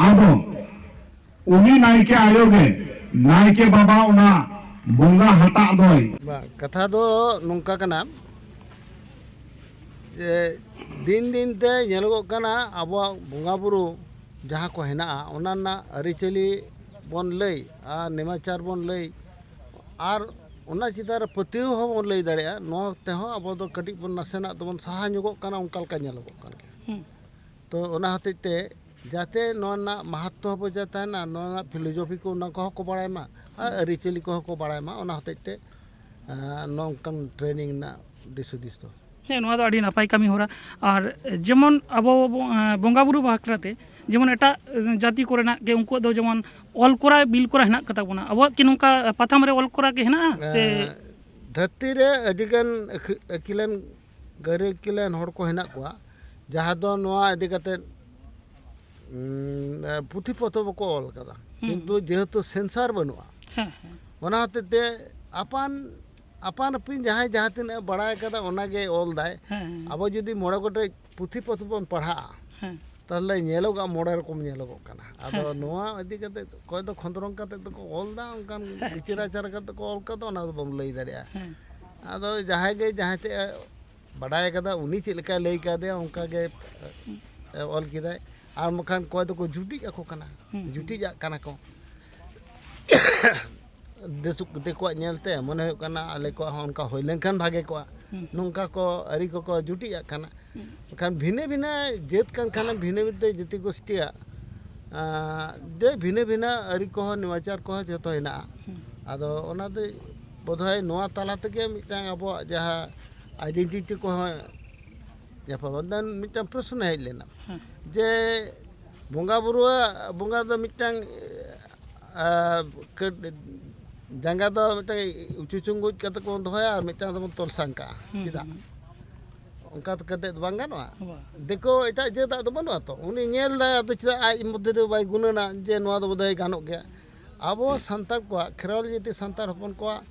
ᱟᱫᱚ ᱩᱱᱤ ᱱᱟᱭᱠᱮ ᱟᱭᱳ ᱜᱮ ᱱᱟᱭᱠᱮ ᱵᱟᱵᱟ ᱚᱱᱟ ᱵᱚᱸᱜᱟ ᱦᱟᱴᱟᱜ ᱫᱚᱭ᱾ ᱵᱟᱝ, ᱠᱟᱛᱷᱟ ᱫᱚ ᱱᱚᱝᱠᱟ ᱠᱟᱱᱟ ᱡᱮ ᱫᱤᱱ ᱫᱤᱱ ᱛᱮ ᱧᱮᱞᱚᱜᱚᱜ ᱠᱟᱱᱟ ᱟᱵᱚᱣᱟᱜ ᱵᱚᱸᱜᱟ ᱵᱩᱨᱩ ᱡᱟᱦᱟᱸ ᱠᱚ ᱦᱮᱱᱟᱜᱼᱟ, ᱚᱱᱟ ᱨᱮᱱᱟᱜ ᱟᱹᱨᱤᱪᱟᱹᱞᱤ ᱵᱚᱱ ᱞᱟᱹᱭ ᱟᱨ ᱱᱮᱢᱟᱪᱟᱨ ᱵᱚᱱ ᱞᱟᱹᱭ ᱟᱨ ᱚᱱᱟ ᱪᱮᱛᱟᱱ ᱨᱮ ᱯᱟᱹᱛᱭᱟᱹᱣ ᱦᱚᱸ ᱵᱚᱱ ᱞᱟᱹᱭ ᱫᱟᱲᱮᱭᱟᱜᱼᱟ᱾ ᱱᱚᱣᱟ ᱛᱮᱦᱚᱸ ᱟᱵᱚ ᱫᱚ ᱠᱟᱹᱴᱤᱡ ᱵᱚᱱ ᱱᱟᱥᱮᱱᱟᱜ ᱫᱚᱵᱚᱱ ᱥᱟᱦᱟ ᱧᱚᱜᱚᱜ ᱠᱟᱱᱟ, ᱚᱱᱠᱟ ᱞᱮᱠᱟ ᱧᱮᱞᱚᱜᱚᱜ ᱠᱟᱱ ᱜᱮᱭᱟ᱾ ᱦᱩᱸ᱾ ᱛᱚ ᱚᱱᱟ ᱦᱚᱛᱮᱡ ᱛᱮ ᱡᱟᱛᱮ ᱱᱚᱣᱟ ᱨᱮᱱᱟᱜ ᱢᱟᱦᱟᱛᱛᱚ ᱦᱚᱸ ᱵᱚᱡᱟᱭ ᱛᱟᱦᱮᱱᱟ, ᱱᱚᱣᱟ ᱨᱮᱱᱟᱜ ᱯᱷᱤᱞᱳᱡᱚᱯᱷᱤ ᱠᱚ ᱚᱱᱟ ᱠᱚᱦᱚᱸ ᱠᱚ ᱵᱟᱲᱟᱭ ᱢᱟ ᱟᱨ ᱟᱹᱨᱤᱪᱟᱹᱞᱤ ᱠᱚᱦᱚᱸ ᱠᱚ ᱵᱟᱲᱟᱭ ᱢᱟ, ᱚᱱᱟ ᱦᱚᱛᱮᱡ ᱛᱮ ᱟᱸ, ᱱᱚᱝᱠᱟᱱ ᱴᱨᱮᱱᱤᱝ ᱨᱮᱱᱟᱜ ᱫᱤᱥ ᱦᱩᱫᱤᱥ ᱫᱚ᱾ ᱦᱮᱸ, ᱱᱚᱣᱟ ᱫᱚ ᱟᱹᱰᱤ ᱱᱟᱯᱟᱭ ᱠᱟᱹᱢᱤ ᱦᱚᱨᱟ᱾ ᱟᱨ ᱡᱮᱢᱚᱱ ᱟᱵᱚ ᱵᱚ-, ᱮᱸ, ᱵᱚᱸᱜᱟ ᱵᱩᱨᱩ ᱵᱟᱠᱷᱨᱟ ᱛᱮ ᱡᱮᱢᱚᱱ ᱮᱴᱟᱜ, ᱮᱸ, ᱡᱟᱹᱛᱤ ᱠᱚᱨᱮᱱᱟᱜ ᱜᱮ ᱩᱱᱠᱩᱣᱟᱜ ᱫᱚ ᱡᱮᱢᱚᱱ ᱚᱞ ᱠᱚᱨᱟ, ᱵᱤᱞ ᱠᱚᱨᱟ ᱦᱮᱱᱟᱜ ᱠᱟᱛᱟ ᱵᱚᱱᱟ, ᱟᱵᱚᱣᱟᱜ ᱠᱤ ᱱᱚᱝᱠᱟ ᱯᱟᱛᱷᱟᱢ ᱨᱮ ᱚᱞ ᱠᱚᱨᱟ ᱜᱮ ᱦᱮᱱᱟᱜᱼᱟ ᱥᱮ? ᱮᱸ, ᱫᱷᱟᱹᱨᱛᱤ ᱨᱮ ᱟᱹᱰᱤᱜᱟᱱ ᱟᱹᱠᱷ-, ᱟᱹᱠᱤᱞᱟᱱ, ᱜᱟᱹᱨᱤ ᱟᱹᱠᱤᱞᱟᱱ ᱦᱚᱲ ᱠᱚ ᱦᱮᱱᱟᱜ ᱠᱚᱣᱟ, ᱡᱟᱦᱟᱸ ᱫᱚ ᱱᱚᱣᱟ ᱤᱫᱤ ᱠᱟᱛᱮᱫ, ᱩᱸ, ᱯᱩᱛᱷᱤ ᱯᱚᱛᱚᱵ ᱠᱚ ᱚᱞ ᱠᱟᱫᱟ᱾ ᱦᱩᱸ᱾ ᱠᱤᱱᱛᱩ ᱡᱮᱦᱮᱛᱩ ᱥᱮᱱᱥᱟᱨ ᱵᱟᱹᱱᱩᱜᱼᱟ, ᱦᱮᱸ, ᱦᱮᱸ᱾ ᱚᱱᱟ ᱦᱚᱛᱮᱡ ᱛᱮ ᱟᱯᱟᱱ, ᱟᱯᱟᱱ ᱟᱹᱯᱤᱱ ᱡᱟᱦᱟᱸᱭ ᱡᱟᱦᱟᱸ ᱛᱤᱱᱟᱹᱜ ᱮ ᱵᱟᱲᱟᱭ ᱠᱟᱫᱟ, ᱚᱱᱟᱜᱮ ᱚᱞ ᱫᱟᱭ᱾ ᱦᱮᱸ, ᱦᱮᱸ᱾ ᱟᱵᱚ ᱡᱩᱫᱤ ᱢᱚᱬᱮ ᱜᱚᱴᱮᱡ ᱯᱩᱛᱷᱤ ᱯᱚᱛᱚᱵ ᱵᱚᱱ ᱯᱟᱲᱦᱟᱜᱼᱟ, ᱦᱮᱸ᱾ ᱛᱟᱦᱚᱞᱮ ᱧᱮᱞᱚᱜᱚᱜᱼᱟ, ᱢᱚᱬᱮ ᱨᱚᱠᱚᱢ ᱧᱮᱞᱚᱜᱚᱜ ᱠᱟᱱᱟ᱾ ᱟᱫᱚ ᱦᱮᱸ, ᱦᱮᱸ᱾ ᱱᱚᱣᱟ ᱤᱫᱤ ᱠᱟᱛᱮ ᱚᱠᱚᱭ ᱫᱚ ᱠᱷᱚᱸᱫᱽᱨᱚᱝ ᱠᱟᱛᱮ ᱫᱚᱠᱚ ᱚᱞ ᱫᱟ, ᱚᱱᱠᱟᱱ ᱟᱪᱪᱷᱟ᱾ ᱵᱤᱪᱟᱹᱨ ᱟᱪᱟᱨ ᱠᱟᱛᱮ ᱠᱚ ᱚᱞ ᱠᱟᱫᱟ, ᱚᱱᱟ ᱫᱚ ᱵᱟᱢ ᱞᱟᱹᱭ ᱫᱟᱲᱮᱭᱟᱜᱼᱟ᱾ ᱦᱮᱸ᱾ ᱟᱫᱚ ᱡᱟᱦᱟᱸᱭ ᱜᱮ ᱡᱟᱦᱟᱸ ᱪᱮᱫ ᱮ ᱵᱟᱰᱟᱭ ᱠᱟᱫᱟ, ᱩᱱᱤ ᱪᱮᱫ ᱞᱮᱠᱟᱭ ᱞᱟᱹᱭ ᱠᱟᱫᱮᱭᱟ, ᱚᱱᱠᱟ ᱜᱮ, ᱮ, ᱚᱞ ᱠᱮᱫᱟᱭ᱾ ᱟᱨ ᱵᱟᱠᱷᱟᱱ ᱚᱠᱚᱭ ᱫᱚᱠᱚ ᱡᱩᱴᱤᱡ ᱟᱠᱚ ᱠᱟᱱᱟ, ᱦᱩᱸ, ᱦᱩᱸ᱾ ᱡᱩᱴᱤᱡᱟᱜ ᱠᱟᱱᱟ ᱠᱚ᱾ ᱫᱤᱠᱩ-, ᱫᱤᱠᱩᱣᱟᱜ ᱧᱮᱞᱛᱮ ᱢᱚᱱᱮ ᱦᱩᱭᱩᱜ ᱠᱟᱱᱟ, ᱟᱞᱮ ᱠᱚᱣᱟᱜ ᱦᱚᱸ ᱚᱱᱠᱟ ᱦᱩᱭ ᱞᱮᱱᱠᱷᱟᱱ ᱵᱷᱟᱜᱮ ᱠᱚᱜᱼᱟ᱾ ᱦᱩᱸ᱾ ᱱᱚᱝᱠᱟ ᱠᱚ ᱟᱹᱨᱤ ᱠᱚᱠᱚ ᱡᱩᱴᱤᱡᱟᱜ ᱠᱟᱱᱟ᱾ ᱦᱩᱸ᱾ ᱮᱱᱠᱷᱟᱱ ᱵᱷᱤᱱᱟᱹ ᱵᱷᱤᱱᱟᱹ ᱡᱟᱹᱛ ᱠᱟᱱ ᱠᱷᱟᱱᱮᱢ, ᱵᱷᱤᱱᱟᱹ ᱵᱷᱤᱱᱟᱹ ᱡᱟᱹᱛᱤ ᱜᱳᱥᱴᱤᱭᱟᱜ, ᱟᱸ, ᱫᱮ ᱵᱷᱤᱱᱟᱹ ᱵᱷᱤᱱᱟᱹ ᱟᱹᱨᱤ ᱠᱚᱦᱚᱸ, ᱱᱮᱢᱟᱪᱟᱨ ᱠᱚᱦᱚᱸ ᱡᱚᱛᱚ ᱦᱮᱱᱟᱜᱼᱟ᱾ ᱦᱩᱸ᱾ ᱟᱫᱚ ᱚᱱᱟᱛᱮ ᱵᱳᱫᱷᱚᱭ ᱱᱚᱣᱟ ᱛᱟᱞᱟ ᱛᱮᱜᱮ ᱢᱤᱫᱴᱟᱝ ᱟᱵᱚᱣᱟᱜ ᱡᱟᱦᱟᱸ identity ᱠᱚᱦᱚᱸ ᱧᱟᱯᱟᱢᱟ᱾ ᱫᱮᱱ ᱢᱤᱫᱴᱟᱝ ᱯᱨᱚᱥᱱᱚ ᱦᱮᱡ ᱞᱮᱱᱟ, ᱦᱮᱸ᱾ ᱡᱮ ᱵᱚᱸᱜᱟ ᱵᱩᱨᱩᱣᱟᱜ, ᱵᱚᱸᱜᱟ ᱫᱚ ᱢᱤᱫᱴᱟᱝ, ᱟ, ᱠᱟᱹᱴ-, ᱡᱟᱸᱜᱟ ᱫᱚ ᱢᱤᱫᱴᱟᱝ ᱩᱪᱩ ᱪᱩᱝᱜᱩᱡ ᱠᱟᱛᱮ ᱠᱚ ᱫᱚᱦᱚᱭᱟ ᱟᱨ ᱢᱤᱫᱴᱟᱝ ᱫᱚᱵᱚᱱ ᱛᱚᱞ ᱥᱟᱝ ᱠᱟᱜᱼᱟ᱾ ᱦᱩᱸ, ᱪᱮᱫᱟᱜ? ᱦᱩᱸ᱾ ᱚᱱᱠᱟ ᱠᱟᱛᱮ ᱫᱚ ᱵᱟᱝ ᱜᱟᱱᱚᱜᱼᱟ᱾ ᱵᱟᱝ᱾ ᱫᱤᱠᱩ ᱮᱴᱟᱜ ᱡᱟᱹᱛᱟᱜ ᱫᱚ ᱵᱟᱹᱱᱩᱜᱼᱟ ᱛᱚ᱾ ᱩᱱᱤ ᱧᱮᱞ ᱫᱟᱭ, ᱟᱫᱚ ᱪᱮᱫᱟᱜ ᱟᱡ ᱢᱚᱫᱽᱫᱷᱮ ᱨᱮ ᱵᱟᱭ ᱜᱩᱱᱟᱹᱱᱟ ᱡᱮ ᱱᱚᱣᱟ ᱫᱚ ᱵᱳᱫᱷᱚᱭ ᱜᱟᱱᱚᱜ ᱜᱮᱭᱟ? ᱟᱵᱚ ᱥᱟᱱᱛᱟᱲ ᱠᱚᱣᱟᱜ, ᱠᱷᱮᱨᱣᱟᱞ ᱡᱟᱹᱛᱤ ᱥᱟᱱᱛᱟᱲ ᱦᱚᱯᱚᱱ ᱠᱚᱣᱟᱜ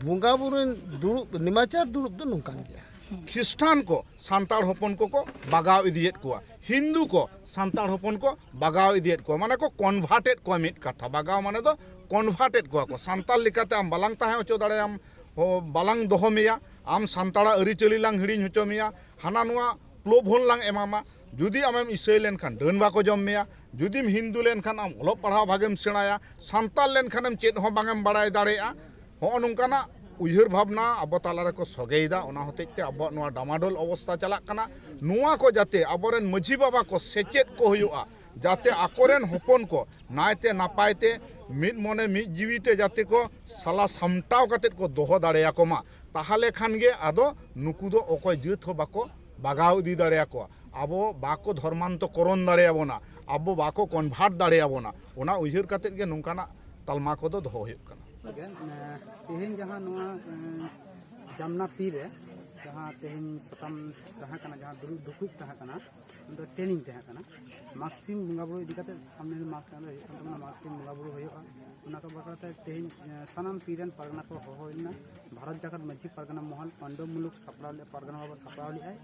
ᱵᱚᱸᱜᱟ ᱵᱩᱨᱩ ᱫᱩᱲᱩᱵ, ᱱᱮᱢᱟᱪᱟᱨ ᱫᱩᱲᱩᱵ ᱫᱚ ᱱᱚᱝᱠᱟᱱ ᱜᱮᱭᱟ᱾ ᱠᱷᱨᱤᱥᱴᱟᱱ ᱠᱚ ᱥᱟᱱᱛᱟᱲ ᱦᱚᱯᱚᱱ ᱠᱚᱠᱚ ᱵᱟᱜᱟᱣ ᱤᱫᱤᱭᱮᱫ ᱠᱚᱣᱟ, ᱦᱤᱱᱫᱩ ᱠᱚ ᱥᱟᱱᱛᱟᱲ ᱦᱚᱯᱚᱱ ᱠᱚ ᱵᱟᱜᱟᱣ ᱤᱫᱤᱭᱮᱫ ᱠᱚᱣᱟ, ᱢᱟᱱᱮ ᱠᱚ convert ᱮᱫ ᱠᱚᱣᱟ᱾ ᱢᱤᱫ ᱠᱟᱛᱷᱟ, ᱵᱟᱜᱟᱣ ᱢᱟᱱᱮ ᱫᱚ convert ᱮᱫ ᱠᱚᱣᱟ ᱠᱚ᱾ ᱥᱟᱱᱛᱟᱲ ᱞᱮᱠᱟᱛᱮ ᱟᱢ ᱵᱟᱞᱟᱝ ᱛᱟᱦᱮᱸ ᱦᱚᱪᱚ ᱫᱟᱲᱮᱭᱟᱢ, ᱦᱚ-, ᱵᱟᱞᱟᱝ ᱫᱚᱦᱚ ᱢᱮᱭᱟ, ᱟᱢ ᱥᱟᱱᱛᱟᱲᱟᱜ ᱟᱹᱨᱤᱪᱟᱹᱞᱤ ᱞᱟᱝ ᱦᱤᱲᱤᱧ ᱦᱚᱪᱚ ᱢᱮᱭᱟ, ᱦᱟᱱᱟ ᱱᱚᱣᱟ ᱯᱨᱚᱞᱳᱵᱷᱚᱱ ᱞᱟᱝ ᱮᱢᱟᱢᱟ᱾ ᱡᱩᱫᱤ ᱟᱢᱮᱢ ᱤᱥᱟᱹᱭ ᱞᱮᱱᱠᱷᱟᱱ ᱰᱟᱹᱱ ᱵᱟᱠᱚ ᱡᱚᱢ ᱢᱮᱭᱟ, ᱡᱩᱫᱤᱢ ᱦᱤᱱᱫᱩ ᱞᱮᱱᱠᱷᱟᱱ ᱟᱢ ᱚᱞᱚᱜ ᱯᱟᱲᱦᱟᱣ ᱵᱷᱟᱜᱮᱢ ᱥᱮᱬᱟᱭᱟ, ᱥᱟᱱᱛᱟᱲ ᱞᱮᱱᱠᱷᱟᱱᱮᱢ ᱪᱮᱫ ᱦᱚᱸ ᱵᱟᱝᱮᱢ ᱵᱟᱲᱟᱭ ᱫᱟᱲᱮᱭᱟᱜᱼᱟ᱾ ᱦᱚᱸᱜᱼᱚ ᱱᱚᱝᱠᱟᱱᱟᱜ ᱩᱭᱦᱟᱹᱨ ᱵᱷᱟᱵᱽᱱᱟ ᱟᱵᱚ ᱛᱟᱞᱟ ᱨᱮᱠᱚ ᱥᱚᱜᱮᱭᱮᱫᱟ᱾ ᱚᱱᱟ ᱦᱚᱛᱮᱡ ᱛᱮ ᱟᱵᱚᱣᱟᱜ ᱱᱚᱣᱟ ᱰᱟᱢᱟᱰᱳᱞ ᱚᱵᱚᱥᱛᱟ ᱪᱟᱞᱟᱜ ᱠᱟᱱᱟ᱾ ᱱᱚᱣᱟ ᱠᱚ ᱡᱟᱛᱮ ᱟᱵᱚᱨᱮᱱ ᱢᱟᱹᱡᱷᱤ ᱵᱟᱵᱟ ᱠᱚ ᱥᱮᱪᱮᱫ ᱠᱚ ᱦᱩᱭᱩᱜᱼᱟ, ᱡᱟᱛᱮ ᱟᱠᱚᱨᱮᱱ ᱦᱚᱯᱚᱱ ᱠᱚ ᱱᱟᱭᱛᱮ ᱱᱟᱯᱟᱭ ᱛᱮ ᱢᱤᱫ ᱢᱚᱱᱮ ᱢᱤᱫ ᱡᱤᱣᱤ ᱛᱮ ᱡᱟᱛᱮ ᱠᱚ ᱥᱟᱞᱟ ᱥᱟᱢᱴᱟᱣ ᱠᱟᱛᱮᱫ ᱠᱚ ᱫᱚᱦᱚ ᱫᱟᱲᱮᱭᱟᱠᱚ ᱢᱟ᱾ ᱛᱟᱦᱚᱞᱮ ᱠᱷᱟᱱ ᱜᱮ ᱟᱫᱚ ᱱᱩᱠᱩ ᱫᱚ ᱚᱠᱚᱭ ᱡᱟᱹᱛ ᱦᱚᱸ ᱵᱟᱠᱚ ᱵᱟᱜᱟᱣ ᱤᱫᱤ ᱫᱟᱲᱮᱭᱟᱠᱚᱣᱟ, ᱟᱵᱚ ᱵᱟᱠᱚ ᱫᱷᱚᱨᱢᱟᱱᱛᱚ ᱠᱚᱨᱚᱱ ᱫᱟᱲᱮᱭᱟᱵᱚᱱᱟ, ᱟᱵᱚ ᱵᱟᱠᱚ ᱠᱚᱱᱵᱷᱟᱨᱴ ᱫᱟᱲᱮᱭᱟᱵᱚᱱᱟ᱾ ᱚᱱᱟ ᱩᱭᱦᱟᱹᱨ ᱠᱟᱛᱮᱫ ᱜᱮ ᱱᱚᱝᱠᱟᱱᱟᱜ ᱛᱟᱞᱢᱟ ᱠᱚᱫᱚ ᱫᱚᱦᱚ ᱦᱩᱭᱩᱜ ᱠᱟᱱᱟ᱾ ᱜᱮ, ᱮᱸ, ᱛᱮᱦᱮᱧ ᱡᱟᱦᱟᱸ ᱱᱚᱣᱟ, ᱮᱸ, ᱡᱟᱢᱱᱟ ᱯᱤ ᱨᱮ ᱡᱟᱦᱟᱸ ᱛᱮᱦᱮᱧ ᱥᱟᱛᱟᱢ ᱛᱟᱦᱮᱸ ᱠᱟᱱᱟ, ᱡᱟᱦᱟᱸ ᱫᱩᱲᱩᱵ ᱫᱩᱯᱲᱩᱵ ᱛᱟᱦᱮᱸ ᱠᱟᱱᱟ, ᱚᱱᱟ ᱫᱚ ᱴᱨᱮᱱᱤᱝ ᱛᱟᱦᱮᱸ ᱠᱟᱱᱟ᱾ ᱢᱟᱜᱽ ᱥᱤᱢ ᱵᱚᱸᱜᱟ ᱵᱩᱨᱩ ᱤᱫᱤ ᱠᱟᱛᱮ, ᱥᱟᱢᱱᱮ ᱨᱮ ᱢᱟᱜᱽ ᱪᱟᱸᱫᱳ ᱦᱤᱡᱩᱜ ᱠᱟᱱ ᱛᱟᱵᱚᱱᱟ, ᱢᱟᱜᱽ ᱥᱤᱢ ᱵᱚᱸᱜᱟ ᱵᱩᱨᱩ ᱦᱩᱭᱩᱜᱼᱟ᱾ ᱚᱱᱟ ᱠᱚ ᱵᱟᱠᱷᱨᱟ ᱛᱮ ᱛᱮᱦᱮᱧ, ᱮᱸ, ᱥᱟᱱᱟᱢ ᱯᱤ ᱨᱮᱱ ᱯᱟᱨᱜᱟᱱᱟ ᱠᱚ ᱦᱚᱦᱚ ᱦᱩᱭ ᱞᱮᱱᱟ᱾ ᱵᱷᱟᱨᱚᱛ ᱡᱟᱠᱟᱛ ᱢᱟᱹᱡᱷᱤ ᱯᱟᱨᱜᱟᱱᱟ ᱢᱚᱦᱚᱞ ᱯᱟᱱᱰᱚᱵ ᱢᱩᱞᱩᱠ ᱥᱟᱯᱲᱟᱣ ᱞᱮᱫ, ᱯᱟᱨᱜᱟᱱᱟ ᱵᱟᱵᱟ ᱥᱟᱯᱲᱟᱣ ᱞᱮᱫᱼᱟᱭ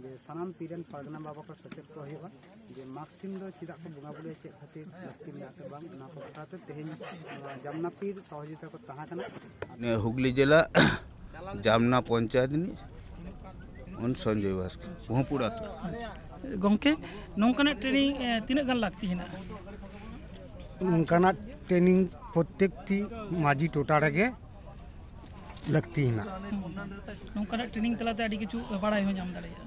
ᱡᱮ ᱥᱟᱱᱟᱢ ᱯᱤ ᱨᱮᱱ ᱯᱟᱨᱜᱟᱱᱟ ᱵᱟᱵᱟ ᱠᱚ ᱥᱮᱪᱮᱫ ᱠᱚ ᱦᱩᱭᱩᱜᱼᱟ, ᱡᱮ ᱢᱟᱜᱽ ᱥᱤᱢ ᱫᱚ ᱪᱮᱫᱟᱜ ᱠᱚ ᱵᱚᱸᱜᱟ ᱵᱩᱨᱩᱭᱟ, ᱪᱮᱫ ᱠᱷᱟᱹᱛᱤᱨ ᱞᱟᱹᱠᱛᱤ ᱢᱮᱱᱟᱜᱼᱟ ᱥᱮ ᱵᱟᱝ, ᱚᱱᱟ ᱠᱚ ᱵᱟᱠᱷᱨᱟ ᱛᱮ ᱛᱮᱦᱮᱧ ᱱᱚᱣᱟ ᱡᱟᱢᱱᱟ ᱯᱤ ᱥᱚᱦᱚᱡᱳᱜᱤᱛᱟ ᱠᱚ ᱛᱟᱦᱮᱸ ᱠᱟᱱᱟ᱾ ᱱᱤᱭᱟᱹ ᱦᱩᱜᱽᱞᱤ ᱡᱮᱞᱟ ᱡᱟᱢᱱᱟ ᱯᱚᱧᱪᱟᱭᱮᱛ ᱨᱤᱱᱤᱡ ᱩᱱ ᱥᱚᱧᱡᱚᱭ ᱵᱟᱥᱠᱮ, ᱵᱚᱦᱚᱯᱩᱨ ᱟᱹᱛᱩ᱾ ᱜᱚᱢᱠᱮ, ᱱᱚᱝᱠᱟᱱᱟᱜ ᱴᱨᱮᱱᱤᱝ, ᱮ, ᱛᱤᱱᱟᱹᱜ ᱜᱟᱱ ᱞᱟᱹᱠᱛᱤ ᱦᱮᱱᱟᱜᱼᱟ? ᱱᱚᱝᱠᱟᱱᱟᱜ ᱴᱨᱮᱱᱤᱝ ᱯᱨᱚᱛᱮᱠᱴᱤ ᱢᱟᱹᱡᱷᱤ ᱴᱚᱴᱷᱟ ᱨᱮᱜᱮ ᱞᱟᱹᱠᱛᱤ ᱦᱮᱱᱟᱜᱼᱟ᱾ ᱱᱚᱝᱠᱟᱱᱟᱜ ᱴᱨᱮᱱᱤᱝ ᱛᱟᱞᱟᱛᱮ ᱟᱹᱰᱤ ᱠᱤᱪᱷᱩ ᱵᱟᱲᱟᱭ ᱦᱚᱸ ᱧᱟᱢ ᱫᱟᱲᱮᱭᱟᱜᱼᱟ᱾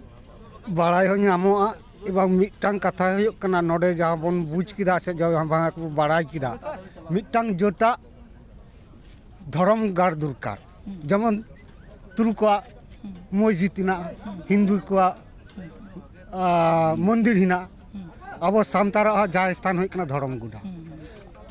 ᱵᱟᱲᱟᱭ ᱦᱚᱸ ᱧᱟᱢᱚᱜᱼᱟ᱾ ᱮᱵᱚᱝ ᱢᱤᱫᱴᱟᱝ ᱠᱟᱛᱷᱟ ᱦᱩᱭᱩᱜ ᱠᱟᱱᱟ, ᱱᱚᱰᱮ ᱡᱟᱦᱟᱸ ᱵᱚᱱ ᱵᱩᱡᱽ ᱠᱮᱫᱟ ᱥᱮ ᱡᱟᱦᱟᱸ ᱵᱟᱝ ᱵᱚᱱ ᱵᱟᱲᱟᱭ ᱠᱮᱫᱟ, ᱢᱤᱫᱴᱟᱝ ᱡᱟᱹᱛᱟᱜ ᱫᱷᱚᱨᱚᱢ ᱜᱟᱲ ᱫᱚᱨᱠᱟᱨ᱾ ᱡᱮᱢᱚᱱ ᱛᱩᱲᱩᱠ ᱠᱚᱣᱟᱜ ᱢᱚᱥᱡᱤᱫ ᱦᱮᱱᱟᱜᱼᱟ, ᱦᱤᱱᱫᱩ ᱠᱚᱣᱟᱜ, ᱟᱸ, ᱢᱚᱱᱫᱤᱨ ᱦᱮᱱᱟᱜᱼᱟ, ᱟᱵᱚ ᱥᱟᱱᱛᱟᱲᱟᱜ ᱦᱚᱸ ᱡᱟᱦᱮᱨ ᱥᱛᱷᱟᱱ ᱦᱩᱭᱩᱜ ᱠᱟᱱᱟ ᱫᱷᱚᱨᱚᱢ ᱜᱚᱰᱟ᱾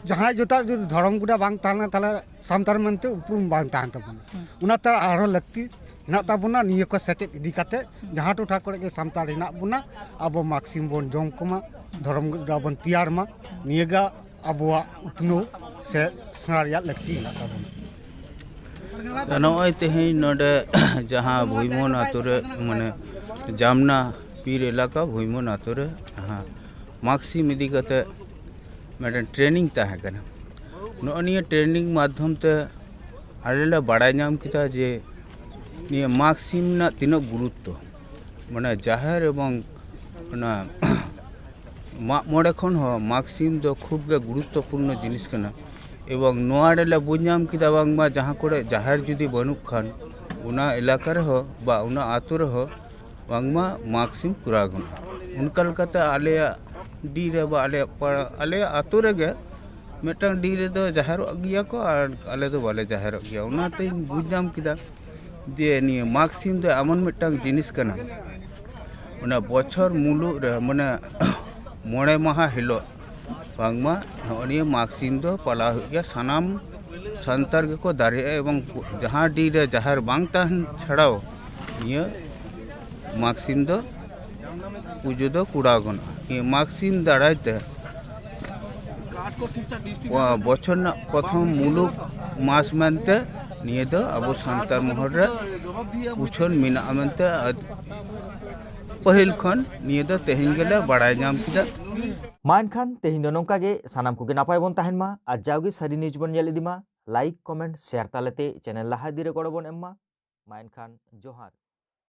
ᱡᱟᱦᱟᱸᱭ ᱡᱟᱹᱛᱟᱜ ᱡᱩᱫᱤ ᱫᱷᱚᱨᱚᱢ ᱜᱚᱰᱟ ᱵᱟᱝ ᱛᱟᱦᱮᱱᱟ, ᱛᱟᱦᱚᱞᱮ ᱥᱟᱱᱛᱟᱲ ᱢᱮᱱᱛᱮ ᱩᱯᱨᱩᱢ ᱵᱟᱝ ᱛᱟᱦᱮᱱ ᱛᱟᱵᱚᱱᱟ᱾ ᱚᱱᱟᱛᱮ ᱟᱨᱦᱚᱸ ᱞᱟᱹᱠᱛᱤ ᱦᱮᱱᱟᱜ ᱛᱟᱵᱚᱱᱟ ᱱᱤᱭᱟᱹ ᱠᱚ ᱥᱮᱪᱮᱫ ᱤᱫᱤ ᱠᱟᱛᱮ, ᱡᱟᱦᱟᱸ ᱴᱚᱴᱷᱟ ᱠᱚᱨᱮ ᱜᱮ ᱥᱟᱱᱛᱟᱲ ᱦᱮᱱᱟᱜ ᱵᱚᱱᱟ, ᱟᱵᱚ ᱢᱟᱜᱽ ᱥᱤᱢ ᱵᱚᱱ ᱡᱚᱢ ᱠᱚᱢᱟ, ᱫᱷᱚᱨᱚᱢ ᱜᱚᱰᱟ ᱵᱚᱱ ᱛᱮᱭᱟᱨ ᱢᱟ᱾ ᱱᱤᱭᱟᱹ ᱜᱮ ᱟᱵᱚᱣᱟᱜ ᱩᱛᱱᱟᱹᱣ ᱥᱮ ᱥᱮᱬᱟ ᱨᱮᱭᱟᱜ ᱞᱟᱹᱠᱛᱤ ᱦᱮᱱᱟᱜ ᱛᱟᱵᱚᱱᱟ᱾ ᱱᱚᱜᱼᱚᱭ ᱛᱮᱦᱮᱧ ᱱᱚᱰᱮ ᱡᱟᱦᱟᱸ ᱵᱷᱩᱭᱢᱚᱱ ᱟᱛᱳ ᱨᱮ, ᱢᱟᱱᱮ ᱡᱟᱢᱱᱟ ᱯᱤᱨ ᱮᱞᱟᱠᱟ ᱵᱷᱩᱭᱢᱚᱱ ᱟᱛᱳ ᱨᱮ ᱡᱟᱦᱟᱸ ᱢᱟᱜᱽ ᱥᱤᱢ ᱤᱫᱤ ᱠᱟᱛᱮ ᱢᱤᱫᱴᱮᱱ ᱴᱨᱮᱱᱤᱝ ᱛᱟᱦᱮᱸ ᱠᱟᱱᱟ᱾ ᱱᱚᱜᱼᱚ ᱱᱤᱭᱟᱹ ᱴᱨᱮᱱᱤᱝ ᱢᱟᱫᱽᱫᱷᱚᱢ ᱛᱮ ᱟᱞᱮ ᱞᱮ ᱵᱟᱲᱟᱭ ᱧᱟᱢ ᱠᱮᱫᱟ ᱡᱮ ᱱᱤᱭᱟᱹ ᱢᱟᱜᱽ ᱥᱤᱢ ᱨᱮᱱᱟᱜ ᱛᱤᱱᱟᱹᱜ ᱜᱩᱨᱩᱛᱛᱚ, ᱢᱟᱱᱮ ᱡᱟᱦᱮᱨ ᱮᱵᱚᱝ ᱚᱱᱟ ᱢᱟᱜ ᱢᱚᱬᱮ ᱠᱷᱚᱱ ᱦᱚᱸ ᱢᱟᱜᱽ ᱥᱤᱢ ᱫᱚ ᱠᱷᱩᱵ ᱜᱮ ᱜᱩᱨᱩᱛᱛᱚᱯᱩᱨᱱᱚ ᱡᱤᱱᱤᱥ ᱠᱟᱱᱟ᱾ ᱮᱵᱚᱝ ᱱᱚᱣᱟ ᱨᱮᱞᱮ ᱵᱩᱡᱽ ᱧᱟᱢ ᱠᱮᱫᱟ ᱵᱟᱝᱢᱟ ᱡᱟᱦᱟᱸ ᱠᱚᱨᱮ ᱡᱟᱦᱮᱨ ᱡᱩᱫᱤ ᱵᱟᱹᱱᱩᱜ ᱠᱷᱟᱱ, ᱚᱱᱟ ᱮᱞᱟᱠᱟ ᱨᱮᱦᱚᱸ ᱵᱟ ᱚᱱᱟ ᱟᱛᱳ ᱨᱮᱦᱚᱸ ᱵᱟᱝᱢᱟ ᱢᱟᱜᱽ ᱥᱤᱢ ᱠᱚᱨᱟᱣ ᱜᱟᱱᱚᱜᱼᱟ᱾ ᱚᱱᱠᱟ ᱞᱮᱠᱟᱛᱮ ᱟᱞᱮᱭᱟᱜ ᱰᱤ ᱨᱮ ᱵᱟ ᱟᱞᱮᱭᱟᱜ ᱯᱟᱲᱟ, ᱟᱞᱮᱭᱟᱜ ᱟᱹᱛᱩ ᱨᱮᱜᱮ ᱢᱤᱫᱴᱟᱝ ᱰᱤ ᱨᱮᱫᱚ ᱡᱟᱦᱮᱨᱚᱜ ᱜᱮᱭᱟ ᱠᱚ ᱟᱨ ᱟᱞᱮ ᱫᱚ ᱵᱟᱞᱮ ᱡᱟᱦᱮᱨᱚᱜ ᱜᱮᱭᱟ᱾ ᱚᱱᱟᱛᱮᱧ ᱵᱩᱡᱽ ᱧᱟᱢ ᱠᱮᱫᱟ ᱡᱮ ᱱᱤᱭᱟᱹ ᱢᱟᱜᱽ ᱥᱤᱢ ᱫᱚ ᱮᱢᱚᱱ ᱢᱤᱫᱴᱟᱝ ᱡᱤᱱᱤᱥ ᱠᱟᱱᱟ, ᱚᱱᱟ ᱵᱚᱪᱷᱚᱨ ᱢᱩᱞᱩᱜ ᱨᱮ, ᱢᱟᱱᱮ ᱢᱚᱬᱮ ᱢᱟᱦᱟ ᱦᱤᱞᱳᱜ ᱵᱟᱝᱢᱟ ᱱᱚᱜᱼᱚ ᱱᱤᱭᱟᱹ ᱢᱟᱜᱽ ᱥᱤᱢ ᱫᱚ ᱯᱟᱞᱟᱣ ᱦᱩᱭᱩᱜ ᱜᱮᱭᱟ᱾ ᱥᱟᱱᱟᱢ ᱥᱟᱱᱛᱟᱲ ᱜᱮᱠᱚ ᱫᱟᱲᱮᱭᱟᱜᱼᱟ ᱮᱵᱚᱝ ᱡᱟᱦᱟᱸ ᱰᱤ ᱨᱮ ᱡᱟᱦᱮᱨ ᱵᱟᱝ ᱛᱟᱦᱮᱱ ᱪᱷᱟᱲᱟᱣ ᱱᱤᱭᱟᱹ ᱢᱟᱜᱽ ᱥᱤᱢ ᱫᱚ ᱯᱩᱡᱟᱹ ᱫᱚ ᱠᱚᱨᱟᱣ ᱜᱟᱱᱚᱜᱼᱟ᱾ ᱱᱤᱭᱟᱹ ᱢᱟᱜᱽ ᱥᱤᱢ ᱫᱟᱨᱟᱭ ᱛᱮ ᱵᱚᱪᱷᱚᱨ ᱨᱮᱱᱟᱜ ᱯᱨᱚᱛᱷᱚᱢ ᱢᱩᱞᱩᱠ ᱢᱟᱥ ᱢᱮᱱᱛᱮ ᱱᱤᱭᱟᱹ ᱫᱚ ᱟᱵᱚ ᱥᱟᱱᱛᱟᱲ ᱢᱚᱦᱚᱞ ᱨᱮ ᱩᱪᱷᱟᱹᱱ ᱢᱮᱱᱟᱜᱼᱟ ᱢᱮᱱᱛᱮ ᱟᱹᱰ-, ᱯᱟᱹᱦᱤᱞ ᱠᱷᱚᱱ ᱱᱤᱭᱟᱹ ᱫᱚ ᱛᱮᱦᱮᱧ ᱜᱮᱞᱮ ᱵᱟᱲᱟᱭ ᱧᱟᱢ ᱠᱮᱫᱟ᱾ ᱢᱟ ᱮᱱᱠᱷᱟᱱ ᱛᱮᱦᱮᱧ ᱫᱚ ᱱᱚᱝᱠᱟ ᱜᱮ, ᱥᱟᱱᱟᱢ ᱠᱚᱜᱮ ᱱᱟᱯᱟᱭ ᱵᱚᱱ ᱛᱟᱦᱮᱱ ᱢᱟ ᱟᱨ ᱡᱟᱣᱜᱮ ᱥᱟᱹᱨᱤ ᱱᱤᱭᱩᱡᱽ ᱵᱚᱱ ᱧᱮᱞ ᱤᱫᱤ ᱢᱟ᱾ ᱞᱟᱭᱤᱠ, ᱠᱚᱢᱮᱱᱴ, ᱥᱮᱭᱟᱨ ᱛᱟᱞᱟᱛᱮ ᱪᱮᱱᱮᱞ ᱞᱟᱦᱟ ᱤᱫᱤ ᱨᱮ ᱜᱚᱲᱚ ᱵᱚᱱ ᱮᱢ ᱢᱟ᱾ ᱢᱟ ᱮᱱᱠᱷᱟᱱ ᱡᱚᱦᱟᱨ᱾